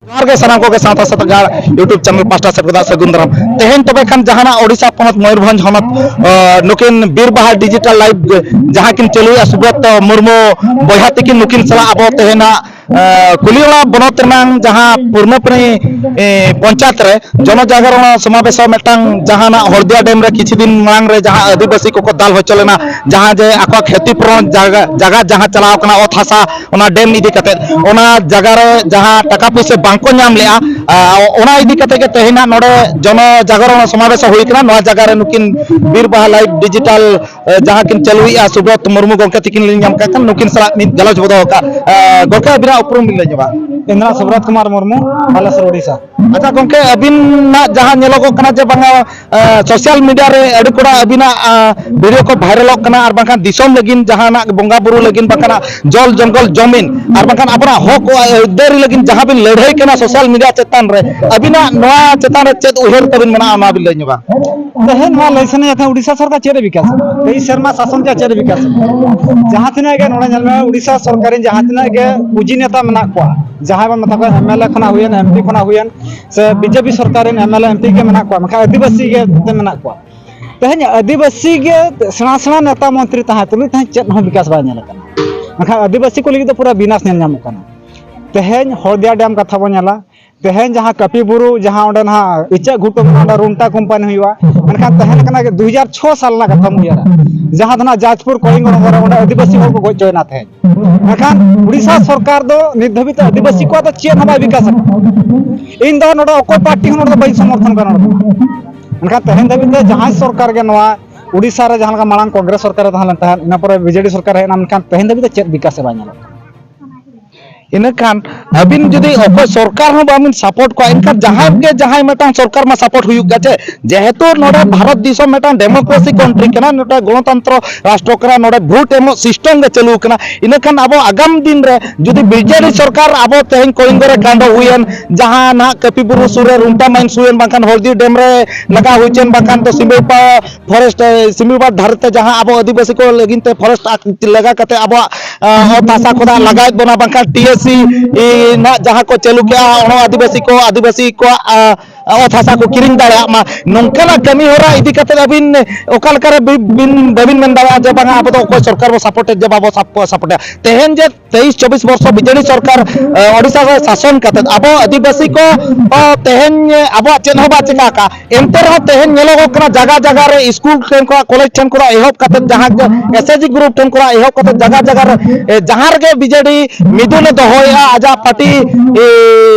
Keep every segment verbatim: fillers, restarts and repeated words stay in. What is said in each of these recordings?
ᱡᱚᱦᱟᱨ ᱜᱮ ᱥᱟᱱᱟᱢ ᱠᱚᱜᱮ ᱥᱟᱶᱛᱟ ᱥᱟᱶᱛᱟ ᱜᱟᱲ YouTube channel ᱯᱟᱦᱴᱟ ᱥᱮᱫ ᱠᱷᱚᱱᱟᱜ ᱥᱟᱹᱜᱩᱱ ᱫᱟᱨᱟᱢ᱾ ᱛᱮᱦᱮᱧ ᱛᱚᱵᱮ ᱠᱷᱟᱱ ᱡᱟᱦᱟᱱᱟᱜ ᱳᱰᱤᱥᱟ ᱯᱚᱱᱚᱛ ᱢᱚᱭᱩᱨᱵᱷᱚᱸᱡᱽ ᱦᱚᱱᱚᱛ, ᱟᱸ, ᱱᱩᱠᱤᱱ ᱵᱤᱨ ᱵᱟᱦᱟ ᱰᱤᱡᱤᱴᱟᱞ ᱞᱟᱭᱤᱵᱷ ᱡᱟᱦᱟᱸ ᱠᱤᱱ ᱪᱟᱹᱞᱩᱭᱟ ᱥᱩᱵᱨᱚᱛ ᱢᱩᱨᱢᱩ ᱵᱚᱭᱦᱟ ᱛᱤᱠᱤᱱ, ᱱᱩᱠᱤᱱ ᱥᱟᱞᱟᱜ ᱟᱵᱚ ᱛᱮᱦᱮᱧᱟᱜ, ᱟᱸ, ᱠᱩᱞᱤ ᱚᱲᱟᱜ ᱵᱚᱱᱚᱛ ᱨᱮᱱᱟᱝ ᱡᱟᱦᱟᱸ ᱯᱩᱨᱱᱟᱯᱟᱱᱤ, ᱮ, ᱯᱚᱧᱪᱟᱭᱮᱛ ᱨᱮ ᱡᱚᱱᱚ ᱡᱟᱜᱟᱨᱚᱱ ᱥᱚᱢᱟᱵᱮᱥ ᱢᱤᱫᱴᱟᱝ ᱡᱟᱦᱟᱱᱟᱜ ᱦᱚᱲᱫᱤᱭᱟ ᱰᱮᱢ ᱨᱮ ᱠᱤᱪᱷᱩ ᱫᱤᱱ ᱢᱟᱲᱟᱝ ᱨᱮ ᱡᱟᱦᱟᱸ ᱟᱹᱫᱤᱵᱟᱹᱥᱤ ᱠᱚᱠᱚ ᱫᱟᱞ ᱦᱚᱪᱚ ᱞᱮᱱᱟ, ᱡᱟᱦᱟᱸ ᱡᱮ ᱟᱠᱚᱣᱟᱜ ᱠᱷᱮᱛᱤ ᱯᱩᱨᱚᱱ ᱡᱟᱭᱜᱟ, ᱡᱟᱭᱜᱟ ᱡᱟᱦᱟᱸ ᱪᱟᱞᱟᱣ ᱠᱟᱱᱟ ᱚᱛ ᱦᱟᱥᱟ, ᱚᱱᱟ ᱰᱮᱢ ᱤᱫᱤ ᱠᱟᱛᱮ, ᱚᱱᱟ ᱡᱟᱭᱜᱟ ᱨᱮ ᱡᱟᱦᱟᱸ ᱴᱟᱠᱟ ᱯᱩᱭᱥᱟᱹ ᱵᱟᱝᱠᱚ ᱧᱟᱢ ᱞᱮᱜᱼᱟ, ᱟ, ᱚᱱᱟ ᱤᱫᱤ ᱠᱟᱛᱮ ᱜᱮ ᱛᱮᱦᱮᱧᱟᱜ ᱱᱚᱰᱮ ᱡᱚᱱᱚ ᱡᱟᱜᱚᱨᱚᱱ ᱥᱚᱢᱟᱵᱮᱥ ᱦᱩᱭ ᱠᱟᱱᱟ᱾ ᱱᱚᱣᱟ ᱡᱟᱭᱜᱟ ᱨᱮ ᱱᱩᱠᱤᱱ ᱵᱤᱨ ᱵᱟᱦᱟ ᱞᱟᱭᱤᱵᱷ ᱰᱤᱡᱤᱴᱟᱞ, ᱮ, ᱡᱟᱦᱟᱸ ᱠᱤᱱ ᱪᱟᱹᱞᱩᱭᱮᱫᱼᱟ ᱥᱩᱵᱨᱚᱛ ᱢᱩᱨᱢᱩ ᱜᱚᱢᱠᱮ ᱛᱤᱠᱤᱱ ᱞᱤᱧ ᱧᱟᱢ ᱠᱟᱜ ᱠᱷᱟᱱ ᱱᱩᱠᱤᱱ ᱥᱟᱞᱟᱜ ᱢᱤᱫ ᱜᱟᱞᱚᱪ ᱵᱚ ᱫᱚᱦᱚ ᱠᱟᱜᱼᱟ᱾ ᱮ, ᱜᱚᱢᱠᱮ, ᱟᱹᱵᱤᱱᱟᱜ ᱩᱯᱨᱩᱢ ᱵᱤᱱ ᱞᱟᱹᱭ ᱧᱚᱜᱟ? ᱤᱱᱫᱨᱟ ᱥᱩᱵᱨᱚᱛ ᱠᱩᱢᱟᱨ ᱢᱩᱨᱢᱩ, ᱵᱟᱞᱮᱥᱚᱨ, ᱳᱰᱤᱥᱟ᱾ ᱟᱪᱪᱷᱟ ᱜᱚᱢᱠᱮ, ᱟᱹᱵᱤᱱᱟᱜ ᱡᱟᱦᱟᱸ ᱧᱮᱞᱚᱜᱚᱜ ᱠᱟᱱᱟ ᱡᱮ ᱵᱟᱝᱟ, ᱥᱳᱥᱟᱞ ᱢᱤᱰᱤᱭᱟ ᱨᱮ ᱟᱹᱰᱤ ᱠᱚᱲᱟ ᱟᱹᱵᱤᱱᱟᱜ, ᱟ, ᱵᱷᱤᱰᱤᱭᱳ ᱠᱚ ᱵᱷᱟᱭᱨᱟᱞᱚᱜ ᱠᱟᱱᱟ, ᱟᱨ ᱵᱟᱝᱠᱷᱟᱱ ᱫᱤᱥᱚᱢ ᱞᱟᱹᱜᱤᱫ ᱡᱟᱦᱟᱱᱟᱜ ᱵᱚᱸᱜᱟ ᱵᱩᱨᱩ ᱞᱟᱹᱜᱤᱫ, ᱵᱟᱝᱠᱷᱟᱱ ᱡᱚᱞ ᱡᱚᱝᱜᱚᱞ ᱡᱚᱢᱤᱱ, ᱟᱨ ᱵᱟᱝᱠᱷᱟᱱ ᱟᱵᱚᱱᱟᱜ ᱦᱚᱠ ᱟᱹᱭᱫᱟᱹᱨᱤ ᱞᱟᱹᱜᱤᱫ ᱡᱟᱦᱟᱸ ᱵᱤᱱ ᱞᱟᱹᱲᱦᱟᱹᱭ ᱠᱟᱱᱟ ᱥᱳᱥᱟᱞ ᱢᱤᱰᱤᱭᱟ ᱪᱮᱛᱟᱱ ᱨᱮ, ᱟᱹᱵᱤᱱᱟᱜ ᱱᱚᱣᱟ ᱪᱮᱛᱟᱱ ᱨᱮ ᱪᱮᱫ ᱩᱭᱦᱟᱹᱨ ᱛᱟᱹᱵᱤᱱ ᱢᱮᱱᱟᱜᱼᱟ, ᱚᱱᱟ ᱵᱤᱱ ᱞᱟᱹᱭ ᱧᱚᱜᱟ? ᱛᱮᱦᱮᱧ ᱱᱚᱣᱟ ᱞᱟᱹᱭ ᱥᱟᱱᱟᱧᱟ, ᱛᱮᱦᱮᱧ ᱩᱰᱤᱥᱟ ᱥᱚᱨᱠᱟᱨ ᱪᱮᱫ ᱮ ᱵᱤᱠᱟᱥ? ᱛᱮᱭᱤᱥ ᱥᱮᱨᱢᱟ ᱥᱟᱥᱚᱱ ᱪᱮᱫ, ᱪᱮᱫ ᱮ ᱵᱤᱠᱟᱥ? ᱡᱟᱦᱟᱸ ᱛᱤᱱᱟᱹᱜ ᱜᱮ ᱱᱚᱰᱮ ᱧᱮᱞ ᱢᱮ, ᱩᱰᱤᱥᱟ ᱥᱚᱨᱠᱟᱨ ᱨᱮᱱ ᱡᱟᱦᱟᱸ ᱛᱤᱱᱟᱹᱜ ᱜᱮ ᱯᱩᱸᱡᱤ ᱱᱮᱛᱟ ᱢᱮᱱᱟᱜ ᱠᱚᱣᱟ, ᱡᱟᱦᱟᱸᱭ ᱵᱚᱱ ᱢᱮᱛᱟ ᱠᱚᱣᱟ ᱮᱢ ᱮᱞ ᱮ ᱠᱷᱚᱱᱟᱜ ᱦᱩᱭᱮᱱ, ᱮᱢ ᱯᱤ ᱠᱷᱚᱱᱟᱜ ᱦᱩᱭᱮᱱ, ᱥᱮ ᱵᱤ ᱡᱮ ᱯᱤ ᱥᱚᱨᱠᱟᱨ ᱨᱮᱱ M L A, M P ᱜᱮ ᱢᱮᱱᱟᱜ ᱠᱚᱣᱟ, ᱢᱮᱱᱠᱷᱟᱱ ᱟᱹᱫᱤᱵᱟᱹᱥᱤ ᱜᱮ ᱛᱮ ᱢᱮᱱᱟᱜ ᱠᱚᱣᱟ᱾ ᱛᱮᱦᱮᱧ ᱟᱹᱫᱤᱵᱟᱹᱥᱤ ᱜᱮ ᱥᱮᱬᱟ ᱥᱮᱬᱟ ᱱᱮᱛᱟ ᱢᱚᱱᱛᱨᱤ ᱛᱟᱦᱮᱸ ᱛᱩᱞᱩᱡ ᱛᱮᱦᱮᱧ ᱪᱮᱫ ᱦᱚᱸ ᱵᱤᱠᱟᱥ ᱵᱟᱭ ᱧᱮᱞ ᱟᱠᱟᱱᱟ, ᱢᱮᱱᱠᱷᱟᱱ ᱟᱹᱫᱤᱵᱟᱹᱥᱤ ᱠᱚ ᱞᱟᱹᱜᱤᱫ ᱫᱚ ᱯᱩᱨᱟᱹ ᱵᱤᱱᱟᱥ ᱧᱮᱞ ᱧᱟᱢᱚᱜ ᱠᱟᱱᱟ᱾ ᱛᱮᱦᱮᱧ ᱦᱚᱞᱫᱤᱭᱟ ᱰᱮᱢ ᱠᱟᱛᱷᱟ ᱵᱚᱱ ᱧᱮᱞᱟ, ᱛᱮᱦᱮᱧ ᱡᱟᱦᱟᱸ ᱠᱟᱹᱯᱤ ᱵᱩᱨᱩ, ᱡᱟᱦᱟᱸ ᱚᱸᱰᱮ ᱱᱟᱦᱟᱜ ᱤᱪᱟᱹᱜ ᱜᱷᱩᱴᱩ ᱢᱮᱱᱟᱜᱼᱟ, ᱚᱸᱰᱮ ᱨᱩᱱᱴᱟ ᱠᱳᱢᱯᱟᱱᱤ ᱦᱩᱭᱩᱜᱼᱟ, ᱢᱮᱱᱠᱷᱟᱱ ᱛᱟᱦᱮᱸ ᱠᱟᱱᱟ ᱜᱮ ᱫᱩ ᱦᱟᱡᱟᱨ ᱪᱷᱚ ᱥᱟᱞ ᱨᱮᱱᱟᱜ ᱠᱟᱛᱷᱟᱢ ᱩᱭᱦᱟᱹᱨᱟ, ᱡᱟᱦᱟᱸ ᱫᱚ ᱱᱟᱦᱟᱜ ᱡᱟᱡᱽᱯᱩᱨ ᱠᱚᱞᱤᱝᱜᱚ ᱱᱚᱜᱚᱨ ᱨᱮ ᱚᱸᱰᱮ ᱟᱹᱫᱤᱵᱟᱹᱥᱤ ᱦᱚᱲ ᱠᱚ ᱜᱚᱡ ᱦᱚᱪᱚᱭᱮᱱᱟ ᱛᱮᱦᱮᱧ᱾ ᱢᱮᱱᱠᱷᱟᱱ ᱩᱲᱤᱥᱥᱟ ᱥᱚᱨᱠᱟᱨ ᱫᱚ ᱱᱤᱛ ᱫᱷᱟᱹᱵᱤᱡ ᱛᱮ ᱟᱹᱫᱤᱵᱟᱹᱥᱤ ᱠᱚᱣᱟᱜ ᱫᱚ ᱪᱮᱫ ᱦᱚᱸ ᱵᱟᱭ ᱵᱤᱠᱟᱥ ᱟᱠᱟᱱᱟ᱾ ᱤᱧ ᱫᱚ ᱱᱚᱰᱮ ᱚᱠᱚᱭ ᱯᱟᱨᱴᱤ ᱦᱚᱸ ᱱᱚᱰᱮ ᱫᱚ ᱵᱟᱹᱧ ᱥᱚᱢᱚᱨᱛᱷᱚᱱ ᱠᱟᱱᱟ ᱱᱚᱰᱮ ᱫᱚ᱾ ᱢᱮᱱᱠᱷᱟᱱ ᱛᱮᱦᱮᱧ ᱫᱷᱟᱹᱵᱤᱡ ᱛᱮ ᱡᱟᱦᱟᱸᱭ ᱥᱚᱨᱠᱟᱨ ᱜᱮ ᱱᱚᱣᱟ ᱩᱲᱤᱥᱥᱟ ᱨᱮ ᱡᱟᱦᱟᱸ ᱞᱮᱠᱟ ᱢᱟᱲᱟᱝ ᱠᱚᱝᱜᱨᱮᱥ ᱥᱚᱨᱠᱟᱨ ᱨᱮ ᱛᱟᱦᱮᱸ ᱞᱮᱱ ᱛᱟᱦᱮᱸᱫ, ᱤᱱᱟᱹ ᱯᱚᱨᱮ ᱵᱤ ᱡᱮ ᱰᱤ ᱥᱚᱨᱠᱟᱨ ᱦᱮᱡ ᱮᱱᱟ, ᱢᱮᱱᱠᱷᱟᱱ ᱛᱮᱦᱮᱧ ᱫᱷᱟᱹᱵᱤᱡ ᱛᱮ ᱪᱮᱫ ᱵᱤᱠᱟᱥ ᱦᱚᱸ ᱵᱟᱭ ᱧᱮᱞᱚᱜ ᱠᱟᱱᱟ᱾ ᱤᱱᱟᱹᱠᱷᱟᱱ ᱟᱹᱵᱤᱱ ᱡᱩᱫᱤ ᱚᱠᱚᱭ ᱥᱚᱨᱠᱟᱨ ᱦᱚᱸ ᱵᱟᱵᱤᱱ ᱥᱟᱯᱳᱨᱴ ᱠᱚᱣᱟ, ᱮᱱᱠᱷᱟᱱ ᱡᱟᱦᱟᱸᱭ ᱜᱮ ᱡᱟᱦᱟᱸᱭ ᱢᱤᱫᱴᱟᱝ ᱥᱚᱨᱠᱟᱨ ᱢᱟ ᱥᱟᱯᱳᱨᱴ ᱦᱩᱭᱩᱜ ᱜᱮᱭᱟ ᱪᱮ? ᱡᱮᱦᱮᱛᱩ ᱱᱚᱰᱮ ᱵᱷᱟᱨᱚᱛ ᱫᱤᱥᱚᱢ ᱢᱤᱫᱴᱟᱝ ᱰᱮᱢᱳᱠᱨᱮᱥᱤ ᱠᱚᱱᱴᱨᱤ ᱠᱟᱱᱟ, ᱱᱚᱰᱮ ᱜᱚᱱᱚᱛᱚᱱᱛᱨᱚ ᱨᱟᱥᱴᱨᱚ ᱠᱟᱱᱟ, ᱱᱚᱰᱮ ᱵᱷᱳᱴ ᱮᱢᱚᱜ ᱥᱤᱥᱴᱮᱢ ᱜᱮ ᱪᱟᱹᱞᱩ ᱠᱟᱱᱟ᱾ ᱤᱱᱟᱹᱠᱷᱟᱱ ᱟᱵᱚ ᱟᱜᱟᱢ ᱫᱤᱱ ᱨᱮ ᱡᱩᱫᱤ ᱵᱤ ᱡᱮ ᱰᱤ ᱥᱚᱨᱠᱟᱨ ᱟᱵᱚ ᱛᱮᱦᱮᱧ ᱠᱚᱞᱤᱝᱜᱚ ᱨᱮ ᱠᱟᱸᱰ ᱦᱩᱭᱮᱱ, ᱡᱟᱦᱟᱸ ᱱᱟᱦᱟᱜ ᱠᱟᱹᱯᱤ ᱵᱩᱨᱩ ᱥᱩᱨ ᱨᱮ ᱨᱩᱱᱴᱟ ᱢᱟᱭᱤᱱᱥ ᱦᱩᱭᱮᱱ, ᱵᱟᱝᱠᱷᱟᱱ ᱦᱚᱞᱫᱤ ᱰᱮᱢ ᱨᱮ ᱞᱟᱜᱟᱣ ᱦᱩᱭ ᱦᱚᱪᱚᱭᱮᱱ, ᱵᱟᱝᱠᱷᱟᱱ ᱫᱚ ᱥᱤᱢᱲᱤᱯᱟᱲ ᱯᱷᱚᱨᱮᱥᱴ, ᱮ, ᱥᱤᱢᱲᱤᱯᱟᱲ ᱫᱷᱟᱨᱮ ᱛᱮ ᱡᱟᱦᱟᱸ ᱟᱵᱚ ᱟᱹᱫᱤᱵᱟᱹᱥᱤ ᱠᱚ ᱞᱟᱹᱜᱤᱫ ᱛᱮ ᱯᱷᱚᱨᱮᱥᱴ ᱟᱠᱴ ᱞᱟᱜᱟ ᱠᱟᱛᱮ ᱟᱵᱚᱣᱟᱜ, ᱟ, ᱚᱛ ᱦᱟᱥᱟ ᱠᱷᱚᱱᱟᱜ ᱞᱟᱜᱟᱭᱮᱫ ᱵᱚᱱᱟ, ᱵᱟᱝᱠᱷᱟᱱ ᱴᱤ ᱮ ᱥᱤ ᱱᱟᱜ ᱡᱟᱦᱟᱸ ᱠᱚ ᱪᱟᱹᱞᱩ ᱠᱮᱜᱼᱟ, ᱚᱱᱟ ᱟᱹᱫᱤᱵᱟᱹᱥᱤ ᱠᱚ, ᱟᱹᱫᱤᱵᱟᱹᱥᱤ ᱠᱚᱣᱟᱜ ᱚᱛ ᱦᱟᱥᱟ ᱠᱚ ᱠᱤᱨᱤᱧ ᱫᱟᱲᱮᱭᱟᱜ ᱢᱟ, ᱱᱚᱝᱠᱟᱱᱟᱜ ᱠᱟᱹᱢᱤ ᱦᱚᱨᱟ ᱤᱫᱤ ᱠᱟᱛᱮ ᱟᱹᱵᱤᱱ ᱚᱠᱟ ᱞᱮᱠᱟᱨᱮ ᱵᱤ- ᱵᱤᱱ ᱵᱟᱹᱵᱤᱱ ᱢᱮᱱ ᱫᱟᱲᱮᱭᱟᱜᱼᱟ ᱡᱮ ᱵᱟᱝᱟ ᱟᱵᱚ ᱫᱚ ᱚᱠᱚᱭ ᱥᱚᱨᱠᱟᱨ ᱵᱚ ᱥᱟᱯᱳᱨᱴᱮᱫ ᱡᱮ ᱵᱟᱵᱚ ᱥᱟᱯᱳᱨᱴᱮᱫ? ᱛᱮᱦᱮᱧ ᱡᱮ ᱛᱮᱭᱤᱥ ᱪᱚᱵᱵᱤᱥ ᱵᱚᱨᱥᱚ ᱵᱤᱡᱮᱰᱤ ᱥᱚᱨᱠᱟᱨ ᱳᱰᱤᱥᱟ ᱨᱮ ᱥᱟᱥᱚᱱ ᱠᱟᱛᱮ ᱟᱵᱚ ᱟᱹᱫᱤᱵᱟᱹᱥᱤ ᱠᱚ ᱛᱮᱦᱮᱧ ᱟᱵᱚᱣᱟᱜ ᱪᱮᱫ ᱦᱚᱸ ᱵᱟᱭ ᱪᱮᱠᱟ ᱟᱠᱟᱫ, ᱮᱱᱛᱮ ᱨᱮᱦᱚᱸ ᱛᱮᱦᱮᱧ ᱧᱮᱞᱚᱜᱚᱜ ᱠᱟᱱᱟ ᱡᱟᱭᱜᱟ ᱡᱟᱭᱜᱟ ᱨᱮ ᱥᱠᱩᱞ ᱴᱷᱮᱱ ᱠᱷᱚᱱᱟᱜ, ᱠᱚᱞᱮᱡᱽ ᱴᱷᱮᱱ ᱠᱷᱚᱱᱟᱜ ᱮᱦᱚᱵ ᱠᱟᱛᱮ ᱡᱟᱦᱟᱸ ᱮᱥ ᱮᱪ ᱡᱤ ᱜᱨᱩᱯ ᱴᱷᱮᱱ ᱠᱷᱚᱱᱟᱜ ᱮᱦᱚᱵ ᱠᱟᱛᱮ ᱡᱟᱭᱜᱟ ᱡᱟᱭᱜᱟ ᱨᱮ ᱡᱟᱦᱟᱸ ᱨᱮᱜᱮ ᱵᱤᱡᱮᱰᱤ ᱢᱤᱫᱩᱱᱮ ᱫᱚᱦᱚᱭᱮᱫᱼᱟ ᱟᱡᱟᱜ ᱯᱟᱨᱴᱤ